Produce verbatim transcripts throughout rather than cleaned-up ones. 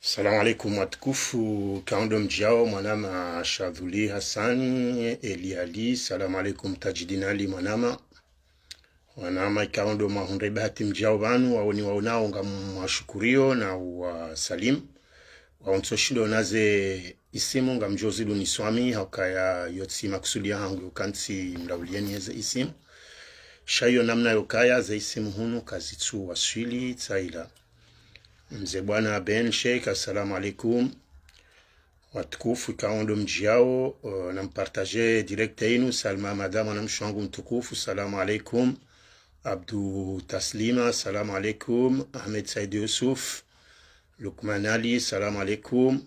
Salamu alaikum watukufu, ikao ndo mdjao, mwanama Shadhuli Hassani, Eli Ali, salamu alaikum Tajidin Ali, mwanama. Mwanama ikao ndo mahundre bahati mdjao pvanu, waoni waonao ngamwashukurio na wasalimu. Waontsi shindo naze isimu ngamdjo zilu niswami, haukaya yotsi makusudi yahangu yokantsi mlaulieni yeze isimu. Sha iyo namna yokaya ze isimu hunu kazitsu waswili tsaila. Mze bwana Ben Sheikh, assalamu alaikum. Watukufu ikao ndo mdjao, eh, nampartage direct inu, Salma Madama na mshe wangu mtukufu, salamu alaikum. Abdu Taslima, salamu alaikum. Ahmed Said Yusuf, Lukman Ali, salamu alaikum.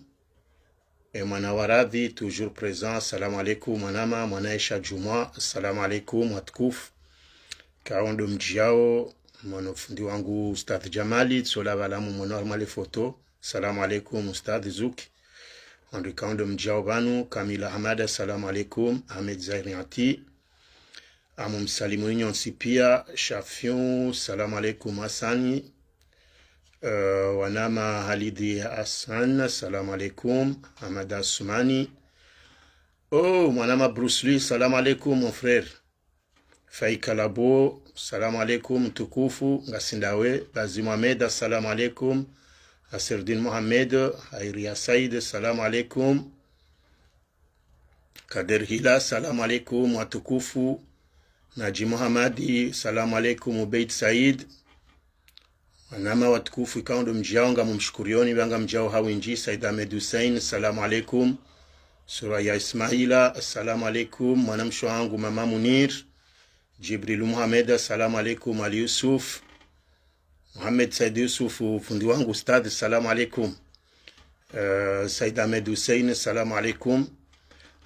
E mwana Waradhi, toujours présent, salamu alaikum. Mwanama, mwana Aisha Jumwa, salamu alaikum, watukufu. Ikao ndo mdjao, mwana fundi wangu Ustadh Jamali, tsola balamu mwana harumwa le foto, salamu alaikum, Ustadh Zuki. Wandru ikao ndo mdjao pvanu, Kamila Hamada, salamu alaikum, Ahmed Zairianti. Amu msalimu inyontsi pia, Shafiu, salamu alaikum, Hassani. Eh, wanama Halidi Hassan, salamu alaikum, Hamada Sumani. Oh, mwanama Bruce Lee, salamu alaikum, mon frère. Faika Labo, salamu alaikum, mtukufu, ngasindawe. Bazi Mohamed, assalamu alaikum. Aserdin Mohamed, Hairia Said, salamu alaikum. Kader Hila, salamu alaikum, watukufu. Naji Mohamadi, salamu alaikum, Ubeid Said. Wanama watukufu ikao ndo mdjao ngamumshukurioni, pvanga mdjao hawindji, Said Ahmed Hussein, salamu alaikum. Suraya Ismaila, assalamu alaikum. Mwanamshe wangu mama Munir. Jibril Mohamed, assalamu alaikum. Ali Yusuf. Mohamed Said Yusuf, fundi wangu ustadh, salamu alaikum. Eh, Said Ahmed Hussein, salamu alaikum.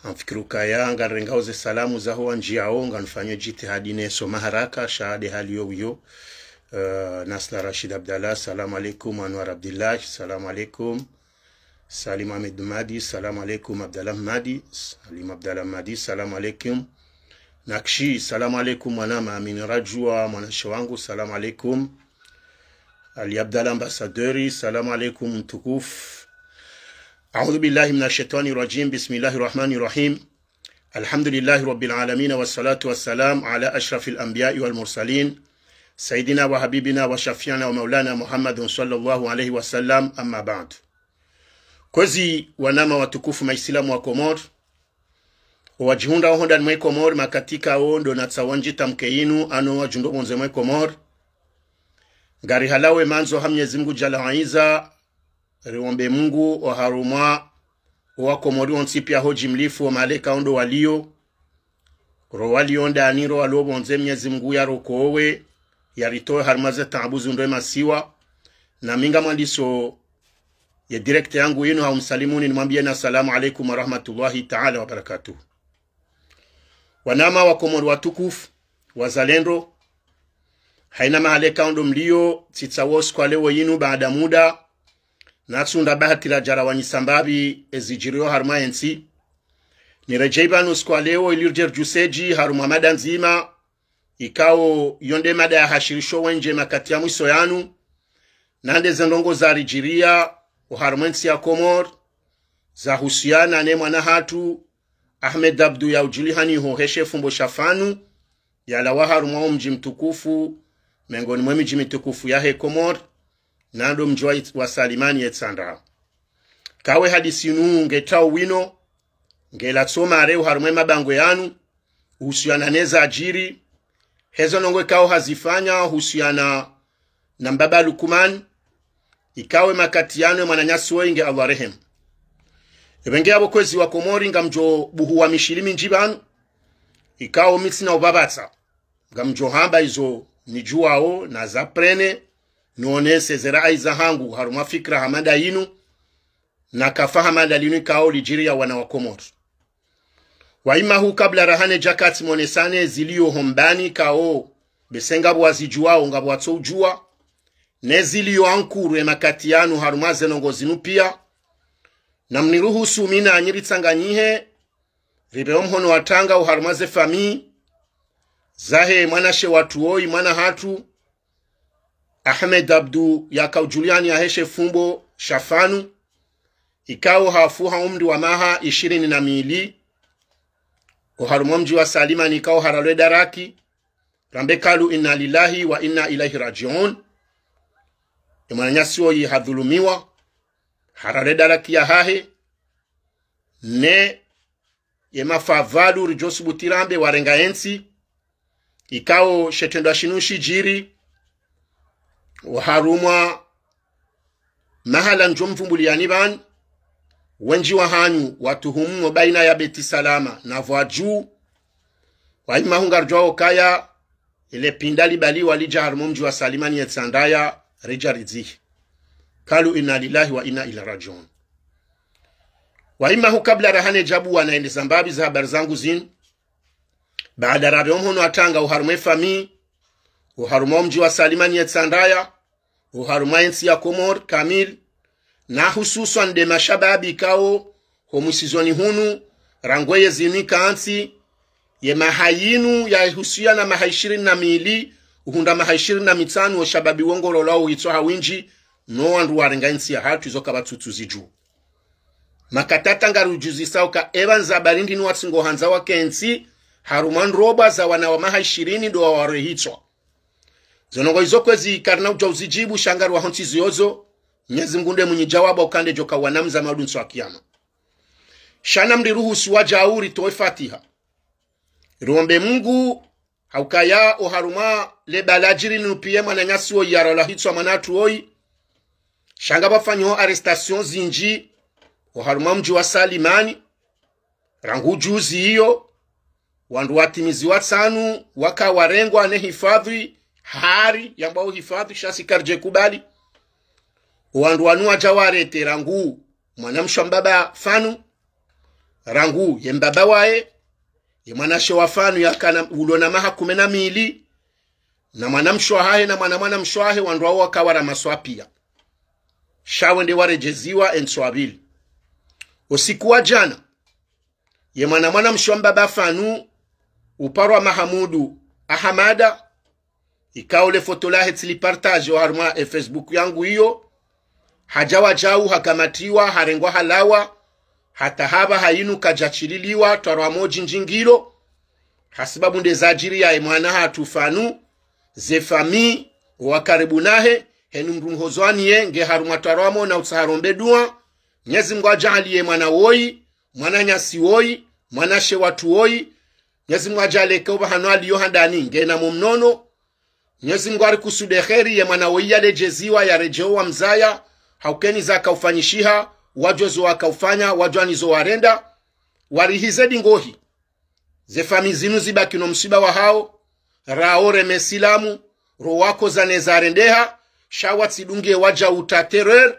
Ngamfikirio ukaya ngarengao ze salamu zaho wandjiao, nganifanyio jitihadi nisome haraka, sha nde hali yo wiyo. Eh, Nasla Rashid Abdallah, salamu alaikum. Anwar Abdillah, salamu alaikum. Salim Ahmed Madi, salamu alaikum. Abdallah Madi, Salim Abdallah Madi, salamu alaikum. Nakshi, salamu alaikum. Mwanama Amin Rajua, mwanashe wangu, salamu alaikum. Ali Abdallah Ambassadeur, salamu alaikum, mtukufu. أعوذ بالله من الشيطان الرجيم. بسم الله الرحمن الرحيم. الحمد لله رب العالمين، والصلاة والسلام على أشرف الأنبياء والمرسلين، سيدنا وحبيبنا وشفيعنا ومولانا محمد صلى الله عليه وسلم، أما بعد. Kwezi wanama watukufu maislamu wa Komori, owadjihundra oho ndani mwe Komori, makatika o ndo natsaho ndjitamke inu, ano wadjihundro pvondze mwe Komori. Ngari halawe mandzo ha Mnyezi Mngu Jalla wa Izza, riombe Mngu oharumwa owakomori ontsi pia ho jimlifu, o mahala ikao ndo walio, ro walio ndani, ro walio pvondze, Mnyezi Mngu yarokowe, yaritowe harumwa ze taabu zundro ye masiwa. Na mi ngamwandiso ye direct yangu inu ha umsalimuni, nimwambieni assalamu alaikum wa rahmatullahi taala wa barakatuh. Wanama wa Komori watukufu, wazalendo, haina mahala ikao ndo mlio, tsitsaho siku ya leo inu baada muda, natsunda bahati radja rawanyisa mbapvi ezidjirio harumwa entsi. Niredjei pvanu siku ya leo ili ridje ridjuseji harumwa mada ndzima, ikao yo nde mada yahashirisho wendji makati ya mwiso yanu, na nde ze ndrongoo zaridjiria oharumwa entsi ya Komori, zahusiana ne mwana hatru, Ahmed Abdu ya udjulihaniho he she fumbo sha Fanu, yalawa harumwa o mdji mtukufu, mengoni mwe midji mitukufu yahe Komori, na ndo mdji wa, wa Salimani ye Tsandra. Kawe hadisi inu ngetrao wino, ngelatso mare oharumwa e mabangwe yanu, uhusiana ne zadjiri, hezo ndrongoo ikao hazifanya, uhusiana na mbaba Lukumani, ikao e makati yanu e mwananyasi woyi nge Allah rehemu. Epvenge yapvo kwezi wa Komori ngamdjo buhuwa mishili mindji pvanu, ikao mi tsina upvapvatsa. Ngamdjo hamba izo nidjuwao na za prene, nionese ze rayi zahangu harumwa fikira ha mada inu, na kafa ha mada linu ikao lidjiria wana wa Komori. Waimahu kabla rahane jakati monesane zilio ho mbani ikao, bese ngapvo wazidjuwao, ngapvo watso udjuwa, ne zilio ankuru e makati yanu harumwa ze ndrongoo zinu pia. Na mniruhusu mi nanyi ritsanganyihe, ripve o mhono wa tanga oharumwa ze famii zahe mwanashe watru woyi, mwana hatru, Ahmed Abdu yaka udjulihani yahe she fumbo sha Fanu, ikao hafu ha umri wa maha ishirini na mili, oharumwa mdji wa Salimani, ikao haralwa e daraki, rambe kalu inna lillahi wa inna ilaihi rajiun. E mwananyasi oyi hadhulumiwa, haralwa e daraki yahahe, ne ye mafavalu ridjo subuti rambe warenga entsi, ikao she trendwa shinu shidjiri, oharumwa mahala ndjo mvumbuliyani pvanu, wendji wahanyu watuhumu mo baina ya Beti Salama na Vwadju, wa ima hu ngaridjuwao ukaya, ile pinda libaliwa lidja harumwa mdji wa Salimani ye Tsandraya, ridja ridzihi. Kalu inna lillahi wa inna ilaihi rajiun. Wa ima hu kabla rahane djabu wana ende za mbapvi za habari zangu zinu, baada rapve omhono wa tanga oharumwa e famiyi, oharumwa omdji wa Salimani ye Tsandraya, oharumwa entsi ya Komori kamili, na hususwan nde mashababi ikao, ho mwisizoni hunu, rangu ye zinu ikantsi, ye maha yinu yahusiya na maha ishirini na mili, uhundra maha ishirini na mitsanu, oshababi wongololwa uhitswa ha windji, no wandru warenga entsi yahatru izo kapvatsutsu zidjuwa. Makatata ngarudjuzisao uka epvanu za habari ndrini watsi ngohandza wakentsi, harumwa ndrobwa za wana wa maha ishirini ndo wawarehitswa. Zo ndrongoo izo kwezi karina udja uzidjibu sha ngarwaho ntsi ziyozo, Mnyezi Mngu nde mwinyi djawabu ukande djoka wana mza maudu ntsu wa kiyama. Sha namriruhusu wadjau ritowe fatiha. Riombe Mngu, ha ukaya oharumwa le bala djiri linu piya mwananyasi oyi yaralwa hitswa mwana hatru oyi. Sha ngapvwafanyiho arrestation zindji, oharumwa mdji wa Salimani, rangu juzi iyo, wandru watimizi watsanu waka warengwa ne hifadhwi, hari yambwao hifadhwi, sha si karidje kubali. Wandru wanu wadja warete rangu mwanamshe wa mbaba Fanu, rangu ye mbaba waye, ye mwanashe wa Fanu yakana ulo na maha kume na mili, na mwanamshe wahahe na mwana mwanamshe wahe, wandru wao waka waramaswa piya. Sha wende waredjeziwa entsu wa pvili. Osiku wa djana, ye mwana mwanamshe wa mbaba Fanu, uparwa Mahamudu Ahamada, ikao le foto lahe tsili partage oharumwa e Facebook yangu iyo, hadja wadjau hakamatiwa, harengwa halawa, hata hapvaha yinu kadjatsililiwa, twarwa mo djindjingilo, hasibabu nde zadjiri ya e mwana hatru Fanu, ze famiyi, owa karibu nahe, heni mdru mhozwani ye, nge harumwa twarwa mo na utsaha rombe dua, Mnyezi Mngu adjaaliye mwana woyi, mwananyasi woyi, mwanashe watru woyi, Mnyezi Mngu adjaaliye ke upvahanu aliyo handani ngena mo mnono. Mnyezi Mngu arikusude kheri ye mwana woyi yaledjeziwa yaredjeo wamzaya, ha ukeni zaka ufanyishiha, wadjuwa zo waka ufanya, wadjuwa nizo warenda, warihize dingohi. Ze famiyi zinu zibaki no msiba wahao, rao reme silamu, ro wako zane zarendeha, sha watsidunge wadja uta terreur,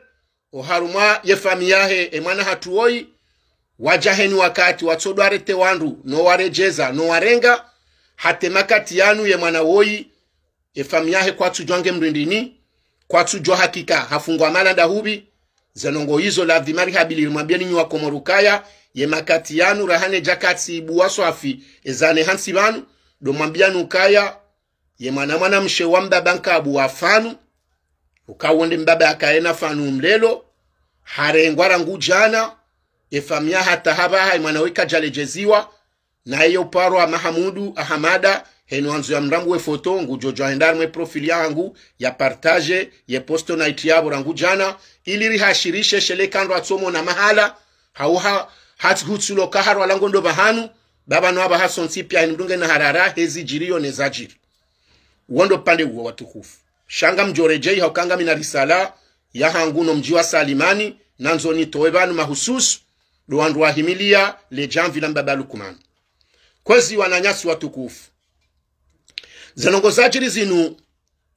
oharumwa ye famiyi yahe e mwana hatru woyi, wadja heni wakati watsodwa rete wandru, no waredjeza, no warenga, hata e makati yanu ye mwana woyi, e famiyi yahe kwatsudjuwa nge mrindini, kwatsudjuwa hakika hafungwa mahala nda hupvi, ze ndrongoo izo ladhima rihabiliri mwambiyeni nyi wa Komori ukaya, ye makati yanu rahane djakatsi ibuwa swafi, ezane hantsi pvanu, ndo mwambiyani ukaya, ye mwana mwanamshe wa mbaba nkabu wa Fanu, ukao nde mbaba yakaye na Fanu mlelo, harengwa rangu djana, e famiyi hata hapvaha e mwana woyi kadjaledjeziwa, naye uparwa Mahamudu Ahamada, heni wandzo ya mrambu we foto, ngudjo djuwa henda harumwa e profil yahangu, ya partage, ye posto na itiyapvo rangu djana, ili rihashirishe shele kandro atsomo na mahala, hauha, hati hutsulo kaharwa lango ndo pvahanu, baba no apvaha sontsi piya heni mdunge na harara, hezi djiriyo ne zadjiri. Wo ndo pande uwo watukufu. Sha ngamdjoredjeyi ha uka ngamina risala yahangu no mdji wa Salimani, nandzo nitowe pvanu mahususu, ndo wandru wahimiliya le djamvi la mbaba Lukumani. Kwezi wananyasi watukufu. Ze ndrongoo zadjiri zinu,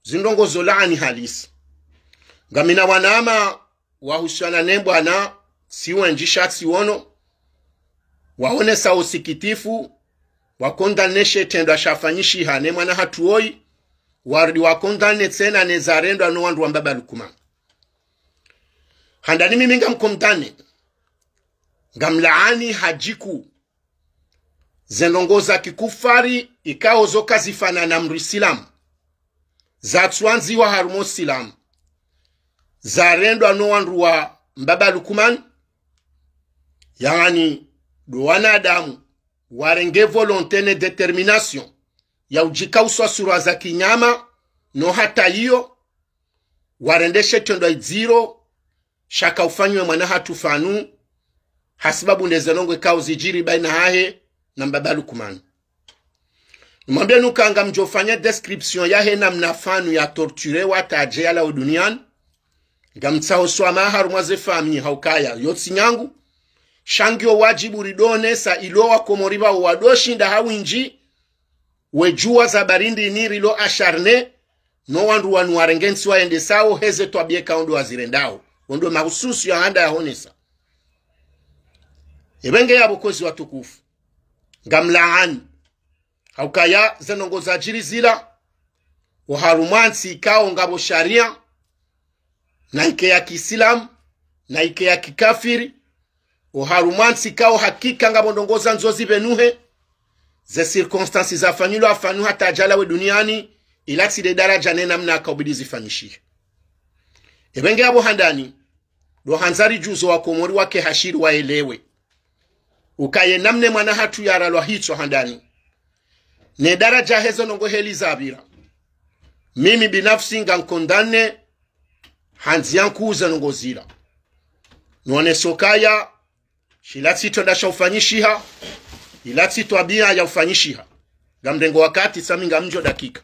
zi ndrongoo zo laani halisi. Ngamina wanama wahusiana ne mbwana, si wendji sha tsi wono, waonesa usikitifu, wa condamné she trendwa shafanyishiha ne mwana hatru woyi, warudi wa condamné tsena ne zarendwa no wandru wa mbaba Lukumani. Handani mimi ngam condamné, ngamlaani hadjiku, ze ndrongoo za kikufari, ikao zo kazifanana na mdru silamu, zatsuandziwa harumwa silamu, zarendwa no wandru wa mbaba Lukumani, Yaani, ndo wanadamu warenge volonté ne détermination ya udjika uswa sura za kinyama, no hata iyo, warende she trendwa idziro shaka ufanyiwa mwana hatru Fanu, hasibabu nde ze ndrongoo ikao zidjiri baina hahe na mbaba Lukumani. Nimwambie nuka ngamdjo fanya description yahe namna Fanu ya torturewa tadje yalawe duniani. Ngamtsaho swamaha harumwa ze famille haukaya yo tsi nyangu. Sha ngiyo wadjibu ridonesa ilo wakomori pvao wadoshinda ha windji, wedjuwa za barindi ini rilo acharné, no wandru wanu warenge ntsi waendesao, heze twabia ikao ndo wazirendao. Ondo mahususu ya handa ya honesa. Epvenge yapvo kwezi watukufu, ngamlaani. Haukaya ze ndrongoo zadjiri zila, oharumwa ntsi ikao ngapvo sharia, na ike ya kiislamu, na ike ya kikafiri, oharumwa ntsi ikao hakika ngapvo ndrongoo zandzo zipvenuhe, ze circonstances zafanyilwa Fanu hata yalawe duniani, ila tsi nde daraja ne namna yakaubidi zifanyishihe. Epvenge yapvo handani, ndo handza ridjuze wakomori wake hashiri waelewe ukaya ye namna ye mwana hatru yaralwa hitswa handani, ne daraja heze ndrongoo heli zapvira. Mimi binafsi ngamcondamné ha ndziya nkuu ze ndrongoo zila. Nonese ukaya shila tsi trendwa sha ufanyishiha, ila tsi twabia ya ufanyishiha. Ngamrengo wakati, sami ngamdjo dakika.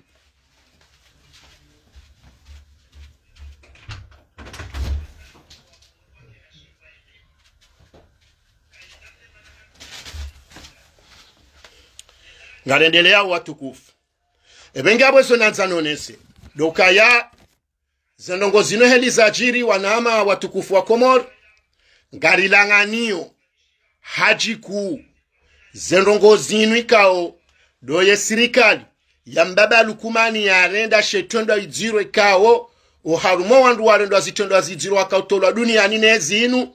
Ngarendelea watukufu. Epvenge yapvo ezo nandza nonese, ndo ukaya ze ndrongoo zinu heli zadjiri, wanama watukufu wa Komori, ngarilanganiyo hadji kuu ze ndrongoo zinu ikao ndo ye sirikali ya mbaba Lukumani yarenda she trendwa idziro ikao, oharumwa wandru warendwa zitrendwa zidziro wakautolwa duniani ne zinu,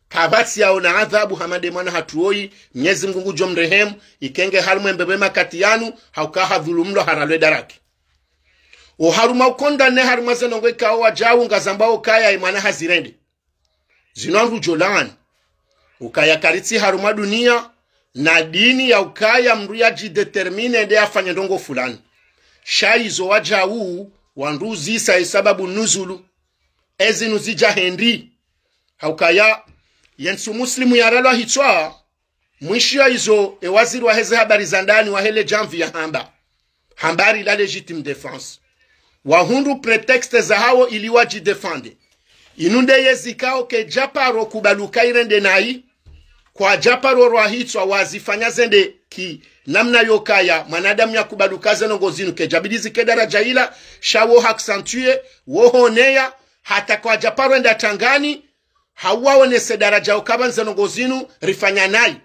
kapvatsi yaona adhabu hama nde mwana hatru woyi, Mnyezi Mngu ngudjo mrehemu, ikenge harumwa embepvo makati yanu, hauka hadhulumlwa haralwe daraki. Oharumwa ucondamné harumwa ze ndrongoo ikao wadjau ngazambwao ukaya ye mwana hazirende. Zinu wandru djo laani. Ukaya karitsi harumwa dunia na dini ya ukaya mndru yadjidéterminé nde yafanye ndrongoo fulani. Sha izo wadjau wandru uzisa ye sababu nuzulu. Ezinu zidja hindri. Haukaya ye ntsi muslimu yaralwa hitswa, mwishiyo izo, e waziri waheze habari za ndani wahe le djamvi yahamba, hamba ari la légitime défense. Wahundru prétexte zahawo ili wadjidéfende. Inu nde yezi ikao kedjaparo kubaluka irende nayi, kwadjaparo rwa hitswa wazifanya zende ki namna yokaya mwanadamu yakubaluka ze ndrongoo zinu kedjabidi zike daraja ila, sha wo ha accentué, wo honeya, hata kwadjaparo enda tangani, hauwaonese daraja ukaya pvanu ze ndrongoo zinu rifanya nayi,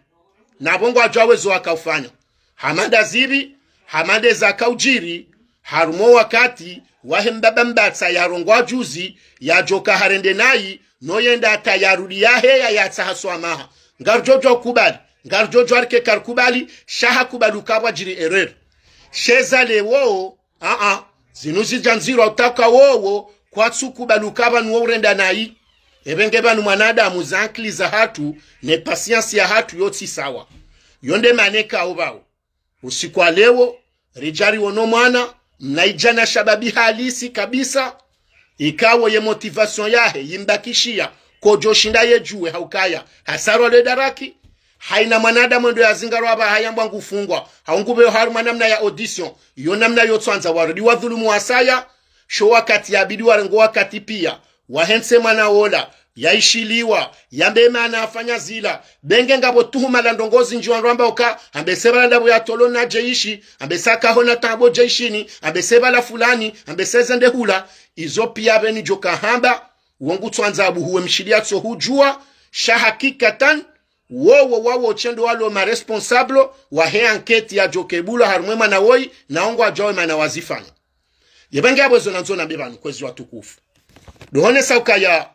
na pvo ngwadjuao wezo wakaufanya. Hama nda zipvi, hama nde zakaudjiri, harumwa wakati wahe mbaba Mbatsa yarongoa juzi, yadjoka harende nayi, no yenda hata yarudi yaheya yatsaha swamaha. Ngaridjodjo kubali, ngaridjodjo arike karikubali, sha hakubali ukaya pvwadjiri erreur. She za leo, aa, zinu zidja ndziro utaka wowo kwatsu kubali ukaya pvanu wo urenda nayi. Epvenge pvanu mwanadamu ze ankili zahatru ne patience yahatru yo tsi sawa. Yo nde mana ikao pvao usiku wa leo ridja riono mwana mnaidjana shababi halisi kabisa, ikao ye motivation yahe yimbakishiya kodjoshinda yedjuwe haukaya hasarwa le daraki. Haina mwanadamu ndo yazingarwa pvaha yambwa ngufungwa, hau ngupveo harumwa namna ya audition, yo namna yo tswandza warudi wadhulumu wasaya, sho wakati yabidi warengo wakati piya, wahentse mwana wola, yaishiliwa, yambe mana afanya zila, benge ngapvo tuhuma la ndrongoo zindji wandru wamba uka, ambe se pvala ndapvo yatolwa na jeshi, ambe sa kahona taabu jeshini, ambe se pvala fulani, ambe se zende hula, izo piya pveni djoka hamba, wo ngutswandza abuhuwe mshili yatso hudjuwa, sha hakikatan, wowo wawo tsi ndo walo ma responsable wahe enquête yadjoka ibulwa harumwa ye mwana woyi, na wo ngwadjuao ye mana wazifanya. Ye pvenge yapvo ezo nandzo nambe pvanu kwezi watukufu. Ndo honesa ukaya,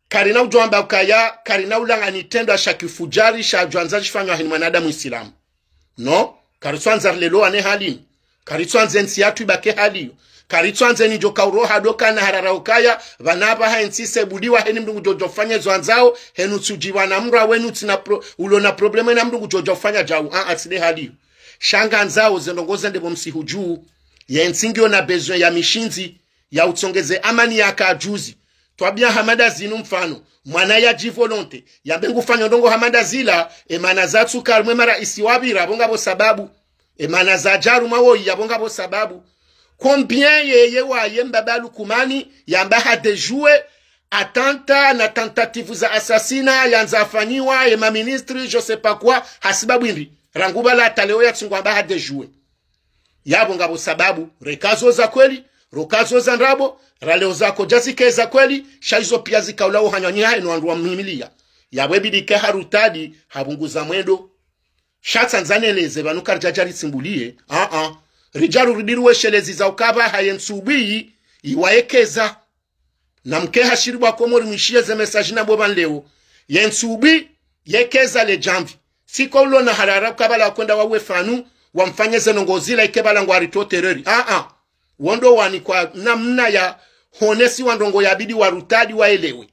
karina udjo amba ukaya, karina ulangani itrendwa sha kifudjari shadjwandza shifanywa haini mwanadamu Isilamu. No, karitswandza rilelewa ne hali inu. Karitswandza entsi yatru ibake hali iyo. Karitswandze ni djo kauroha doka na harara ukaya, pvanu apvaha entsi sebuliwa heni mndru ngudjo djo fanya zo andzao, henu tsudjiwa na mndru awe nu tsina pro-, ulo na problème na mndru ngudjo djo fanya djau. Ah, ah, tsi nde hali iyo. Sha ngandzao ze ndrongoo zende pvo msihu dju, ye ntsi ngiyo na besoin ya mishindzi, ya utsongeze amani ya kajuzi. Twabia hama nda zinu mfano, mwana yadji volonté, yambe ngufanyo ndrongoo hama nda zila, emana zatsuka harumwa emaraisi wapvira, pvo ngapvo sababu. Emana zadja harumwa woyi, yapvo ngapvo sababu. Combien yeye waye mbaba Lukumani, yamba ha déjoué, attentat na tentative za assassinat, yandza afanyiwa, ema ministre, je sais pas quoi, hasibabu hindri, rangu pvala hata leo yatsungwa amba ha déjoué. Yapvo ngapvo sababu, reka zo za kweli, roka zo za ndrabo, raleo za kodja zike za kweli, sha izo pia zikaula uhanywa nyi hahe no wandru wa muhimilia. Yapvo ibidi ke harutadi, hapvunguza mwendo. Sha tsandza neleze pvanu karidjadja ritsimbulie, ah, ah. Ridja rurudi ruweshelezi za ukapvaha ye ntsubwi, iwaekeza. Na mke hashiri bo wa Komori mwishiye ze message na bo pvanu leo. Ye ntsubwi, yekeza le djamvi. Siko ulo na harara ukapvala wakwenda wawe fanu, wamfanye ze ndrongoo zila ike pvala ngwari to terreur. Ah, ah. Wo ndo wanikwa namna ya honesiwa ndrongoo yabidi warutadi waelewe.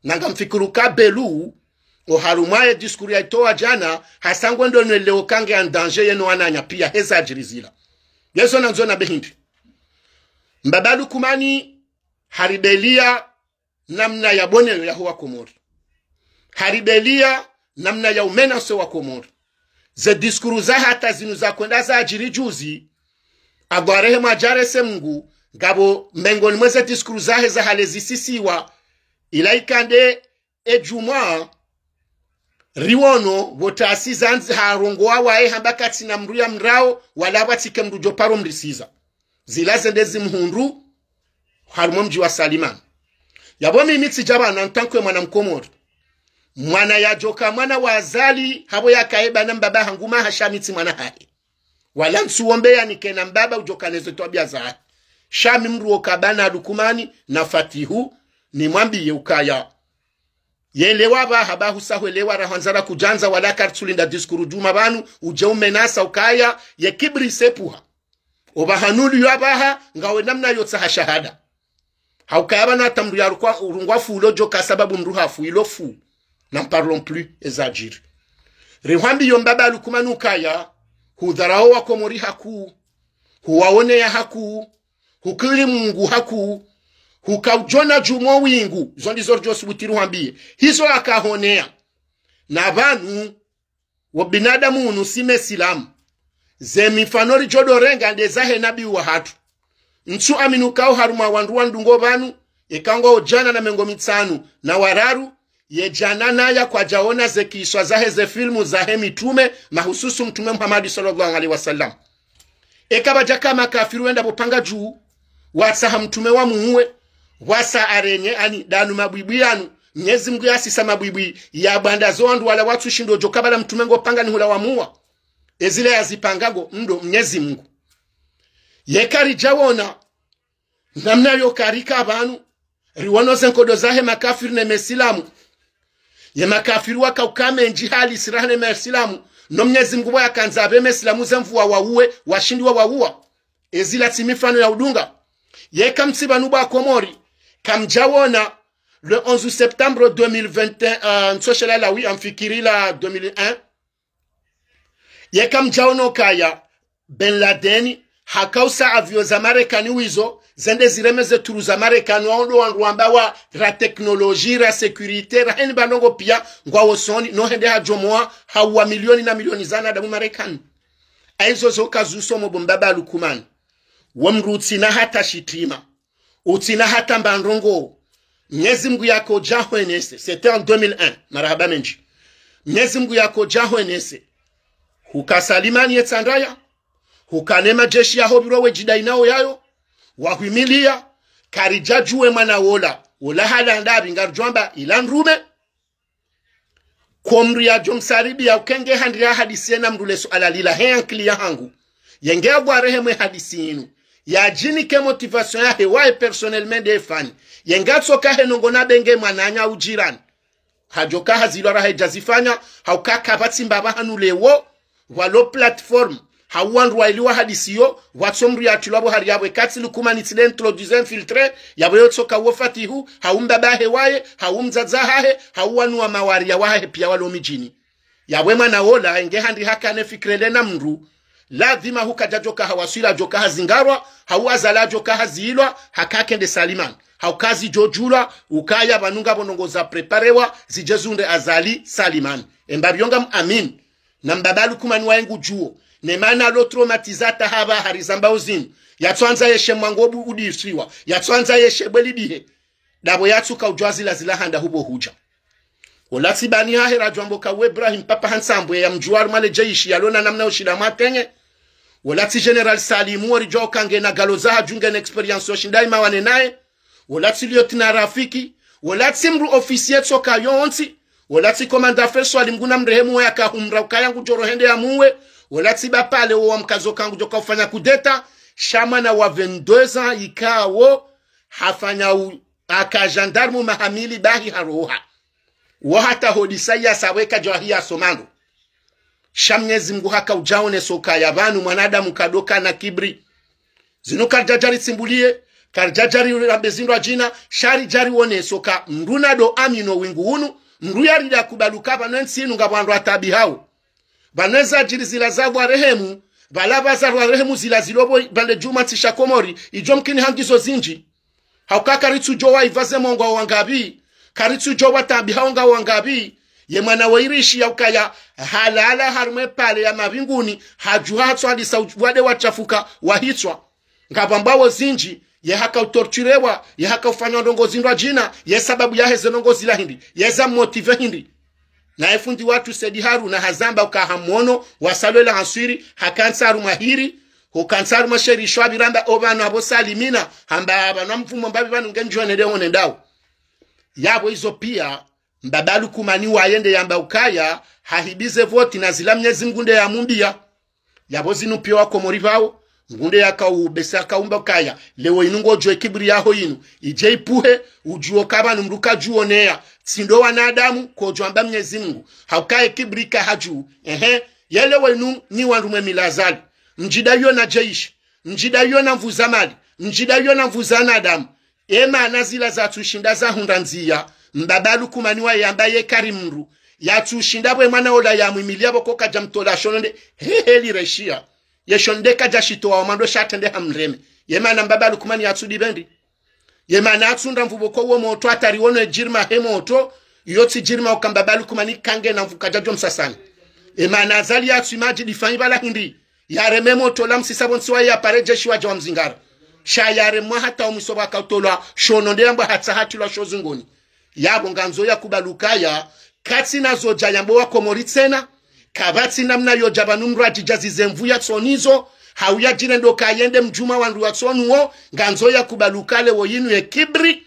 Na ngamfikiri uka Belu, oharumwa ye discours yaitowa djana, hasa ngwendo nweleo kange en danger yeno wananya pia heza adjiri zila. Yezo nandzo nambe hindri. Mbaba Lukumani, haribelia namna ya boneyo yaho wa Komori. Haribelia namna ya umenase wa Komori. Ze discours za hata zinu za kwenda za adjiri juzi, agwarehemu adjarese Mngu, ngapvo mengoni mwa ze discours zahe za hale zisisiwa, ila ikande edjumwa, riwono, pvo tasi zandzi harongowa waye hamba katsina mndru ya mndrao, wala pvatsike mndru djo paro mrisiza. Zila zende zimhundru, harumwa mdji wa Salimani. Yapvo mimi tsidja pvanu en tant que mwana Mkomori. Mwana yadjoka mwana wa Azali, hapvo yakaye bana mbaba hangu maha sha mi tsi mwana hahe. Wala ntsuwombe yanikena mbaba udjoka nezo twabia zahe. Sha mi mndru woka bana Lukumani na Fatihu, nimwambiye ukaya. Yelewa pvaha bahusa hwelewa rahwandzara kudjandza wala karitsulinda discours djuma pvanu, udje umenasa ukaya, ye kibri sepuha. Opvaha nuli yo apvaha, ngawe namna yotsaha shahada. Haukaya pvanu hata mndru yarukwa, urungwa fu ulo djoka sababu mndru hafu ilo fu. N'en parlons plus, eza adjiri. Rihwambiyo mbaba Lukumani ukaya, hudharao wa Komori hakuu, huwaoneya hakuu, hukiri Mungu hakuu, hukaudjona djumwa wingu, zo ndizo ridjo subuti rihwambiye. Hizo akahoneya. Na pvanu, wo binadamu unu si mesilamu. Ze mifano ridjo dorenga nde zahe nabi wahatru. Ntsu amini ukao harumwa wandru wa ndrungo pvanu, eka ngwao djana na mengo mitsanu na wararu, ye djana naya kwadjaona ze kiswa zahe ze filmu zahe mitrume, mahususu Mtrume Muhammad swallallahu alaihi wasallam. Eka pvadjaka makafiri wenda pvo panga dju, watsaha mtrume wamuuwe, wasa arenye ani danu mabwibwi yanu, Mnyezi Mngu yasisa mabwibwi, ya bwanda zo wandru wala watsushindo djo kabala mtrume ngo panga ni hula wamuwa. Ezile yazipanga ngo ndo Mnyezi Mngu. Yeka ridjawona, namna yo karika pvanu, riwono ze nkodo zahe makafiri ne mesilamu. Ye makafiri waka uka mendji hali siraha ne mesilamu, no Mnyezi Mngu pvo yakandza apve mesilamu ze nvu wawauwe, washindi wawauwa. Ezila tsi mifano ya udunga. Yeka mtsi pvanu pvwa Komori, kamdjawona, le onze septembre deux mille vingt et un, euh, ntsoshela la wi amfikiri la deux mille un. Yeka mdjawona ukaya, Ben Laden, hakausa avion za Marekani wizo, zende zireme ze turu za Marekani, wao ndo wandru wamba wa ra technologie, ra sécurité, ra heni bandrongo pia, ngwao usoni, no hende hadjomoa, hauwa milioni na milioni za wanadamu Marekani. Aizo zo kazusomo bo mbaba Lukumani. Wo mndru utsina hata shitrima. Utsina hata mbandrongo. Mnyezi Mngu yaka udja hwenese. C'était en deux mille un. Marahaba mendji. Mnyezi Mngu yaka udja hwenese. Huka Salimani ye Tsandraya. Huka ne majeshi yaho pviro wedjidai nao yayo. Wahwimilia. Karidjadjuwe mwana wola. Wola hala ndapvi ngaridjwamba ila ndrume. Komori yadjo msaribi ya ukenge handri ya hadisi yena mndru le suala lila he ankili ya hangu. Yenge agwa rehemwe hadisi inu. Yadjinike motivation yahe waye personnellement nde fani. Yenge atsoka he nongo na benge mwananya udjirani. Hadjoka hazilwa raha idjazifanya, hauka kapvatsi mbaba hanu lewo, walo plateforme, Hau wandru waili wahadisiyo, watso mdru yatrilwa pvo hari yapvo. Katsi Lukumani tsi nde introduisé infiltré, yapvo yotsoka uwo Fatihu, hau mbaba hahe waye, hau mdzadze hahe, hau wanu wa mawariya wahahe piya walo midjini. Yapvo mwana wola, enge handi hakane fikira ile na mdru, ladhima hukadjadjoka hawaswila djoka hazingarwa, hau azala djoka haziilwa, hakake nde Salimani. Hauka zidjodjulwa, ukaya pvanu ngapvo ndrongoo za préparéwa, zidje zunde Azali Salimani. Emba pvyo ngam amini. Na mbaba Lukumani waye ngudjuo. Ne mana lo traumatisé hata hapvaha hari zambao zinu. Yatsuandza yeshe mwango bu udisiwa. Yatsuandza yeshe bwe lidihe. Ndapvo yatsuka udjua zila zila handa hupvo hudja. Wola tsi bani hahe radjwambo ka we Ibrahim Papa Hansambwe ya mdjuwa harumwa le jeshi yalona namna ushinda mwatenye. Wola tsi Général Salimu woridjua uka ngena galo za hadju ngena expérience yoshinda imawane naye. Wola tsi Lieutenant Rafiki, wola tsi mdru officier tsoka yontsi, wola tsi Commandant Faisal Mngu namrehemu woye akahumra ukaya ngudjoro hende yamuwe, wola tsi Bapale wo wamkazo ka ngudjoka ufanya coup d'État, sha mwana wa vingt-deux ans ikao hafanya u, aka gendarme maha mili bahi haroha. Wo hata hodisa ya sawe kadjwa hiya somando. Sha Mnyezi Mngu haka udjaonesa ukaya pvanu mwanadamu kadjoka na kibri. Zinu karidjadja ritsimbuliye, karidjadja rirambe zindrwadjina, sha ridja rioneso ka mdru nado amino wingu unu, mdru yaridi yakubali uka pvanu entsi inu ngapvo wandru wataabihao. Pvanu eza djiri zila za pvwa rehemu, pvala pvazarwa rehemu zila zilo pvo pvandre djumwa ntsi sha Komori, idjo mkini hangizo zindji. Hauka karitsudjuwa ipvaze mongwa wangapvi, karitsudjuwa taabihao nga wangapvi, ye mwana wo irishi ya ukaya halala harumwa epale ya mavinguni, hadjuha hatswalisa u, wade watshafuka wahitswa. Ngapvo ambao zindji, ye haka utorturéwa, ye haka ufanywa ndrongoo zindrwadjina, ye sababu yaheze ndrongoo zila hindri, yeza motivé hindri. Na efundi watru Said Haruna hazamba uka hamono, wasalwela hanswiri, hakantsi harumwa hiri, hukantsi harumwa sherisho apviramba opvanu apvo Salimina, hamba apvanu amfumo mbapvi pvanu ngendjwene de wone ndao. Yapvo izo piya, mbaba Lukumani waye nde yamba ukaya, hahibize voti na zila Mnyezi Mngu nde yamumbiya. Yapvo zinu piya wakomori pvao, Mngu nde yakaubesa akaumba ukaya, leo inu ngodjo ekibri yaho inu, idje ipuhe, udjuo ka pvanu mdru kadjuoneya, tsi ndo wanadamu, kodjo amba Mnyezi Mngu, hauka ekibri kahadju, ehe, ye leo inu nyi wandru mwe mila Azali, mdjida iyo na jeshi, mdjida iyo na nvu za mali, mdjida iyo na nvu za wanadamu, emaana zila zatsushinda zahundra ndziya, mbaba Lukumani waye yamba ye kari mdru, yatsushinda pvwe mwana ola yamwimiliya pvo ko kadja mtola shononde, hehe lireshiya. Ye shononde kadja shitowa omwando sha trende hamreme. Ye maana mbaba Lukumani yatsudi pvendi. Ye maana yatsunda nvu pvo ko wo motro hata riwono edjirima he motro, iyo tsi djirima uka mbaba Lukumani kangena nvu kadjadjo msasani. Ye maana Azali yatsu imadji difanyi pvala hindri. Yareme motro la msisa pvo ntsi waye yapare jeshi wadja wamzingara. Sha yaremwa hata omwiso pvakautolwa shononde yambwa hatsaha hatrilwa sho zungoni. Yapvo ngandzo yakubali ukaya, katsina zodja yambo wakomori tsena, kapvatsi namna yodja pvanu mdru adjidjazize nvu yatsonizo, hau yadjirendo kayende mdjuma wandru watsonuwo, ngandzo yakubali uka leo inu ye kibri,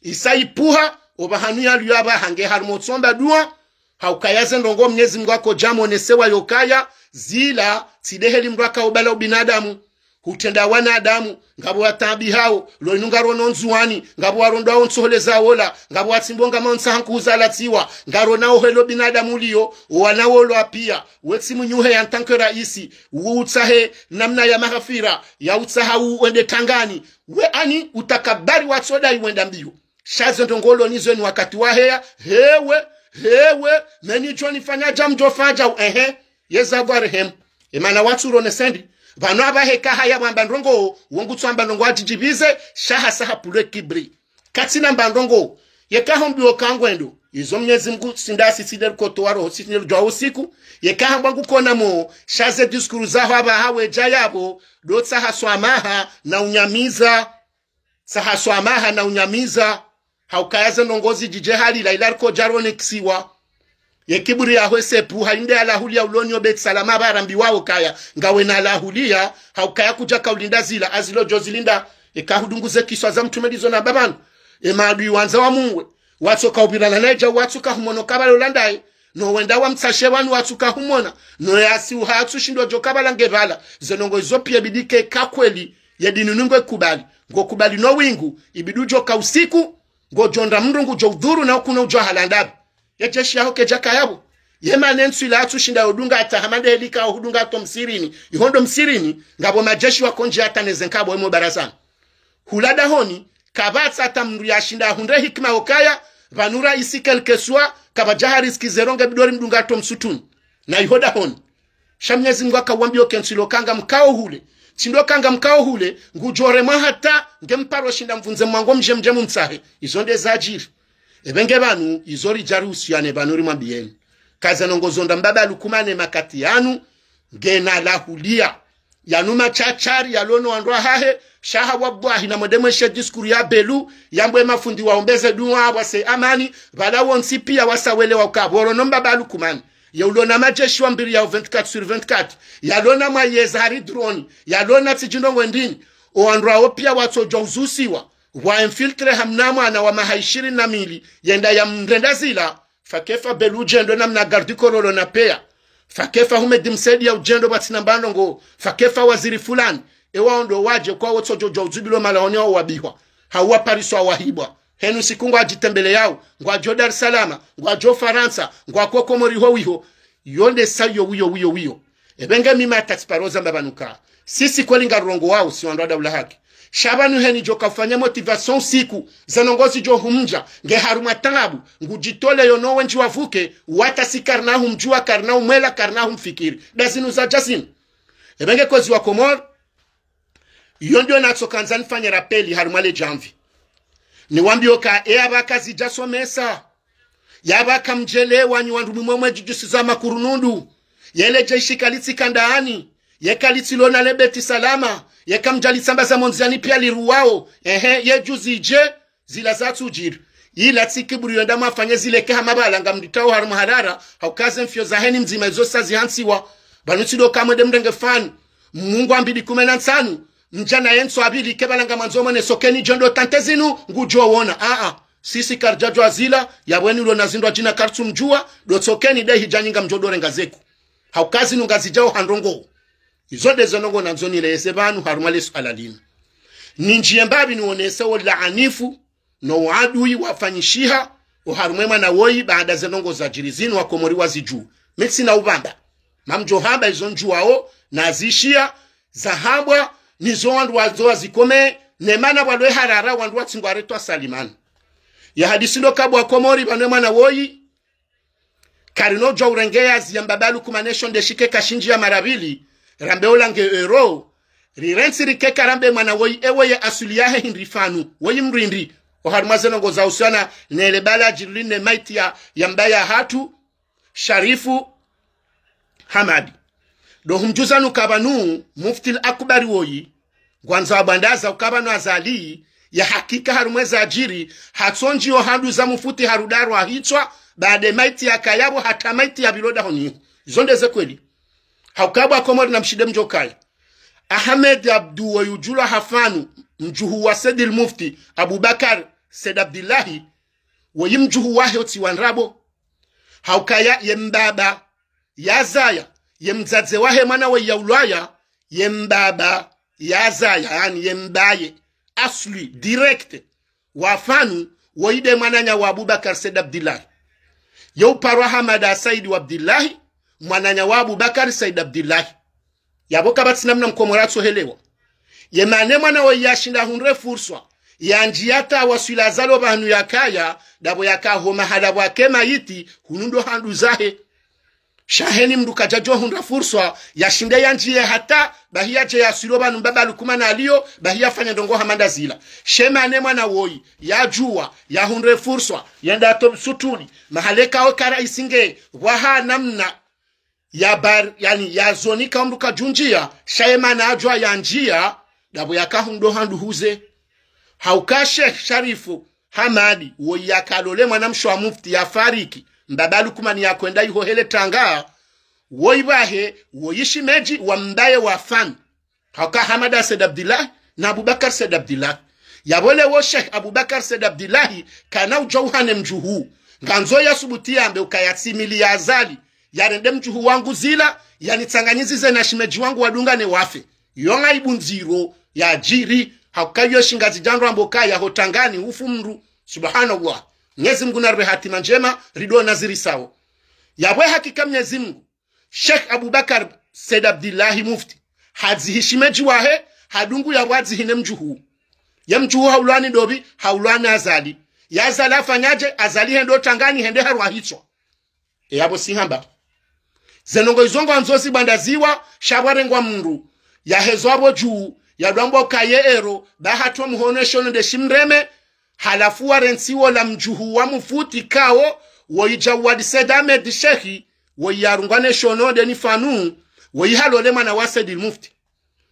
isa ipuha, opvahanu yaliyo apvaha nge harumwa utsomba dua, hauka yaze ndrongoo Mnyezi Mngu akodja monesewa yokaya, zila, tsi de heli mdru akaubala ubinadamu. Hutrenda wanadamu, ngapvo wataabihao, leo inu ngarono Ndzuwani, ngapvo warondwao ntsohole za wola, ngapvo watsimbao ngama ontsaha nkuhu zalatsiwa, ngaronao helo binadamu liyo, owana wolwa piya, wetsi mnyuhe ya ntanke raisi, uwo utsahe namna ya maghafira, ya utsaha u, wende tangani, we ani utakabari watsodai wenda mbiyo. Sha ze ndrongoo lonizo ni wakati waheya, hewe, hewe, meni djo nifanya dja mdjo fanya dja, ehe, yeza pvwa rehemu. Ye maana watsu rone sendi, pvanu apvaha eka haya pvwamba ndrongoo, wo ngutsu amba ndrongoo adjidjibize, sha hasa hapvulwe kibri. Katsina mba ndrongoo, yeka hombiwo ka ngwendo, izo Mnyezi Mngu sindasi sinde rikotowa roho sinde rudjuwa usiku, yeka hambwa ngukona mo, sha ze discours zaho apvaha wedja yapvo, do tsaha swamaha na unyamiza. Tsaha swamaha na unyamiza, hauka yaze ndrongoo zidjidje halila ila rikodja rone kisiwa. Ye kibri yaho esepu, hainde alahuliya uloniyo Beit Salama pvwa rambiwao kaya, ngawe na alahuliya, hauka yakudja kaulinda zila, azilo djo zilinda, eka hudunguze kiswa za mtrume ndizo na pvapvanu. Emaadui wandza wamuwe, watsoka upvirana naye dja watsuka humono kabala ulandaye, no wenda wamtsashe pvanu watsuka humona, no yasi uha atsushindo djo kabala nge pvala, ze ndrongoo izo piya ibidi ke ka kweli, ye dini nungo ikubali, ngokubali no wingu, ibidi udjoka usiku, ngodjo ndra mdru ngudjo udhuru na ukuna udjo halanda pvi. Ye jeshi yaho kedjaka yapvo. Ye mana entsu ila yatsushinda yodunga hata hama nde heli ikao hudunga hata msirini. Iho ndo msirini, ngapvo majeshi wakondje hata neze nkapvo emo barazani. Hula dahoni, kapvatsi hata mndru yashinda yahundre hikima yokaya, pvanu raisi quel que soit, kapvadja ha risque zéro nge bidori mdunga hata msutuni. Na iho dahoni. Sha Mnyezi Mngu hakawambia oke ntsu ilo kanga mkao hule. Tsi ndo kanga mkao hule, ngudjo remwa hata, nge mparo shinda mvundze mwango mdje mdje mumtsahe. Izo nde zadjiri. Ebe nge pvanu, izo ridja riusiyane pvanu rimwambieni. Kaza nongo zo nda mbaba Lukumane makati yanu, ngena lahulia. Yanu mashashari yalo no wandru wahahe, sha ha wallahi na mwende mweshe discours ya Belu, yambwe mafundi waombeze dua, wase amani, pvala wontsi pia wasawele wa ukapvoro no mbaba Lukumane. Ye ulo na majeshi wa mbili yao vingt-quatre sur vingt-quatre. Yalo na mwayeza hari drone. Yalo na tsidjindrongo ndrini. O wandru wao pia watsodjwa uzusiwa. Wa infiltré hamna mwana wa maha ishirini na mili. Yenda yamrenda zila. Fakefa Belu udjendo namna garde du corps lo na peya. Fakefa Houmed Msaidie ya udjendo pvatsina mbandrongo. Fakefa waziri fulani. Ewa ondo wadje kwa wotsodjo djwa udzubilo malahoni wao wabihwa. Hau wapariswa wahibwa. Henu siku ngwadjitembeleyao, ngwadjo Dar es Salaam, ngwadjo Farantsa, ngwako Komori ho wiho. Yo nde sa yo wiyo, wiyo, wiyo. Ebe nge mi matatsiparoza mbapvanu ka. Sisi kweli ngarurongowao, si wandru wa daula haki. Sha pvanu heni djo kafanya motivation siku, za nongo zidjo humdja, nge harumwa taabu, ngudjitoleyo no wendji wavuke, wata si karina humdjuwa, karina humwela, karina humfikiri. Nda zinu zadja zinu. Ebe nge kwezi wa Komori, iyo ndiyo natsokandza nifanye rappel harumwa le djamvi. Niwambiyo ka, e apvaka zidja somesa. Yapvaka mdjelewa nyi wandru mwimwe mwedjudjusiza makurunundu. Yele jeshi kalitsi ka ndani. Ye kalitsi lona le Beti Salama. Ye kamdjalitsambaza mondziani pia liruwao. Ehe, ye djuzi dje, zila zatsudjiri. Ila tsi kiburi yo nda mwafanye zile ke hama pvala ngamditao harumwa harara, hauka ze mfio zaheni mdzima izo sa zihantsiwa. Pvanu tsi ndo ka mwende mrenge fani. Mungu ambili kume na ntsanu, mdjana ye ntsu apvili ke pvala ngamwandzo mwone sokeni djo ndo tante zinu, ngudjo wona. Aa, sisi karidjadjuwa zila, yapvweni ulo na zindru adjina karitsumdjuwa, ndo sokeni nde hidja nyi ngamdjo ndo renga zeku. Hauka zinu ngazidjao ha ndrongoo. Izo nde zo ndrongoo nandzo nileyese pvanu harumwa le suala linu. Nindjiye mbapvi niwonese o laanifu, no uadui wafanyishiha, oharumwa e mwana woyi, baada ze ndrongoo zadjiri zinu wakomori wazidjuwa. Mi tsina upvamba. Mamdjo hamba izo ndjuwao, nazishiya, zahambwa, nizo wandru wazo wazikome, ne mana pvwalo e harara wandru watsingwa retwa salimani. Ya hadisi ndo kabwa Komori pvanu e mwana woyi, karino djuwa urengeya ziya mbaba Lukumane sho nde shike kashindji ya mara pvili, rambe ola nge euro, rirentsi rike karambe mwana woyi ewe ye asuli yahe hindri fanu, woyi mrindri, oharumwa ze ndrongoo za usiana, nele bala djiruli ne maiti ya, ya mbaya hatru, Sharifu Hamadi. Ndo humdjuza nuka pvanu, Mufti al-Akbari woyi, ngwandzo abwandaza uka pvanu Azali, ya hakika harumwa eza djiri, hatsondji yo handru za mufuti harudarwa hitswa, baada maiti yakayapvo hata maiti ya pvilo dahoni. Izo nde ze kweli. Hauka bwa Komori na mshinde mdjo kaya. Ahmed Abdu woyi udjulwa ha fanu, mdjuhu wa Said al-Mufti, Abubakar Said Abdillahi, woyi mdjuhu wahe otsi wa ndrabo. Haukaya ye mbaba yazaya, ye mdzadze wahe mwana woyi ya ulwaya, ye mbaba yazaya, yaani ye mbaye, asli, direct, wa fanu, woyi nde mwananya wa Abubakar Said Abdillahi. Ye uparwa Hamada Said wa Abdillahi, mwananya wa Abubakar Said Abdillahi. Yapvo kapvatsi namna mkomori atsohelewa. Ye mana e mwana woyi yashinda hundre furswa, yandjiya hata waswili Azali pvanu yakaya, ndapvo yaka ho mahala pvwake maiti, hunu ndo handru zahe. Sha heni mndru kadjadjo hundra furswa, yashinde yandjiye hata, bahi yadje yaswili pvanu mbaba Lukumane aliyo, bahi yafanye ndrongoo hama nda zila. She mana e mwana woyi, yadjuwa, yahundre furswa, yende hata msutuni, mahala ikao ka raisi nge, pvwaha namna, ya bar, yaani, ya zoni ka mndru kadjundjiya, sha ye mana adjuwa yandjiya, ndapvo yaka hunu ndo handru huze. Hauka Sheikh Sharifu Hamadi, woyi yaka lole mwana mshe wa mufti yafariki, mbaba Lukumani yakoenda iho hele Tanga, woyi pvahe, woyi shemedji wa mbaye wa fanu. Hauka Hamada Said Abdillahi, na Abubakar Said Abdillahi. Yapvo le wo Sheikh Abubakar Said Abdillahi, kana udjuwa uhane mdjuhu. Ngandzo yasubuti yambe ukaya tsimili ya Azali, yarende mdjuhu wangu zila, yanitsanganyizize na shemedji wangu wadungane wafe. Yo ngaibu ndziro yadjiri, hauka yo shingazidja ndro ambo kaya ho Tangani ufu mndru. Subhanallah. Mnyezi Mngu naripve hatima ndjema, ridjo ona ziri sawo. Yapvo hakika Mnyezi Mungu, Sheikh Abubakar Said Abdillahi Mufti, hadzihi shimeji wahe, hadungu yapvo adzihi ne mdjuhu. Ye mdjuhu haulwa ni ndopvi, haulwa ni Azali. Ye Azali hafanyadje? Azali hende ho tangani, hende harwa hitswa. E yapvo sihamba. Ze ndrongoo izo ngwandzo zibwandaziwa, sha pvwarengwa mndru yahezwa pvo dju, yadjwambwa ukaye ero, ba hatru mhono eshono nde shimreme, halafu warentsi wola mdjuhu wa Mufti kawo, woyi Djawadi Said Ahmed Sheikh, woyi yarungwa ne shono nde ni Fanu, woyi halole mwana wa Said Mufti.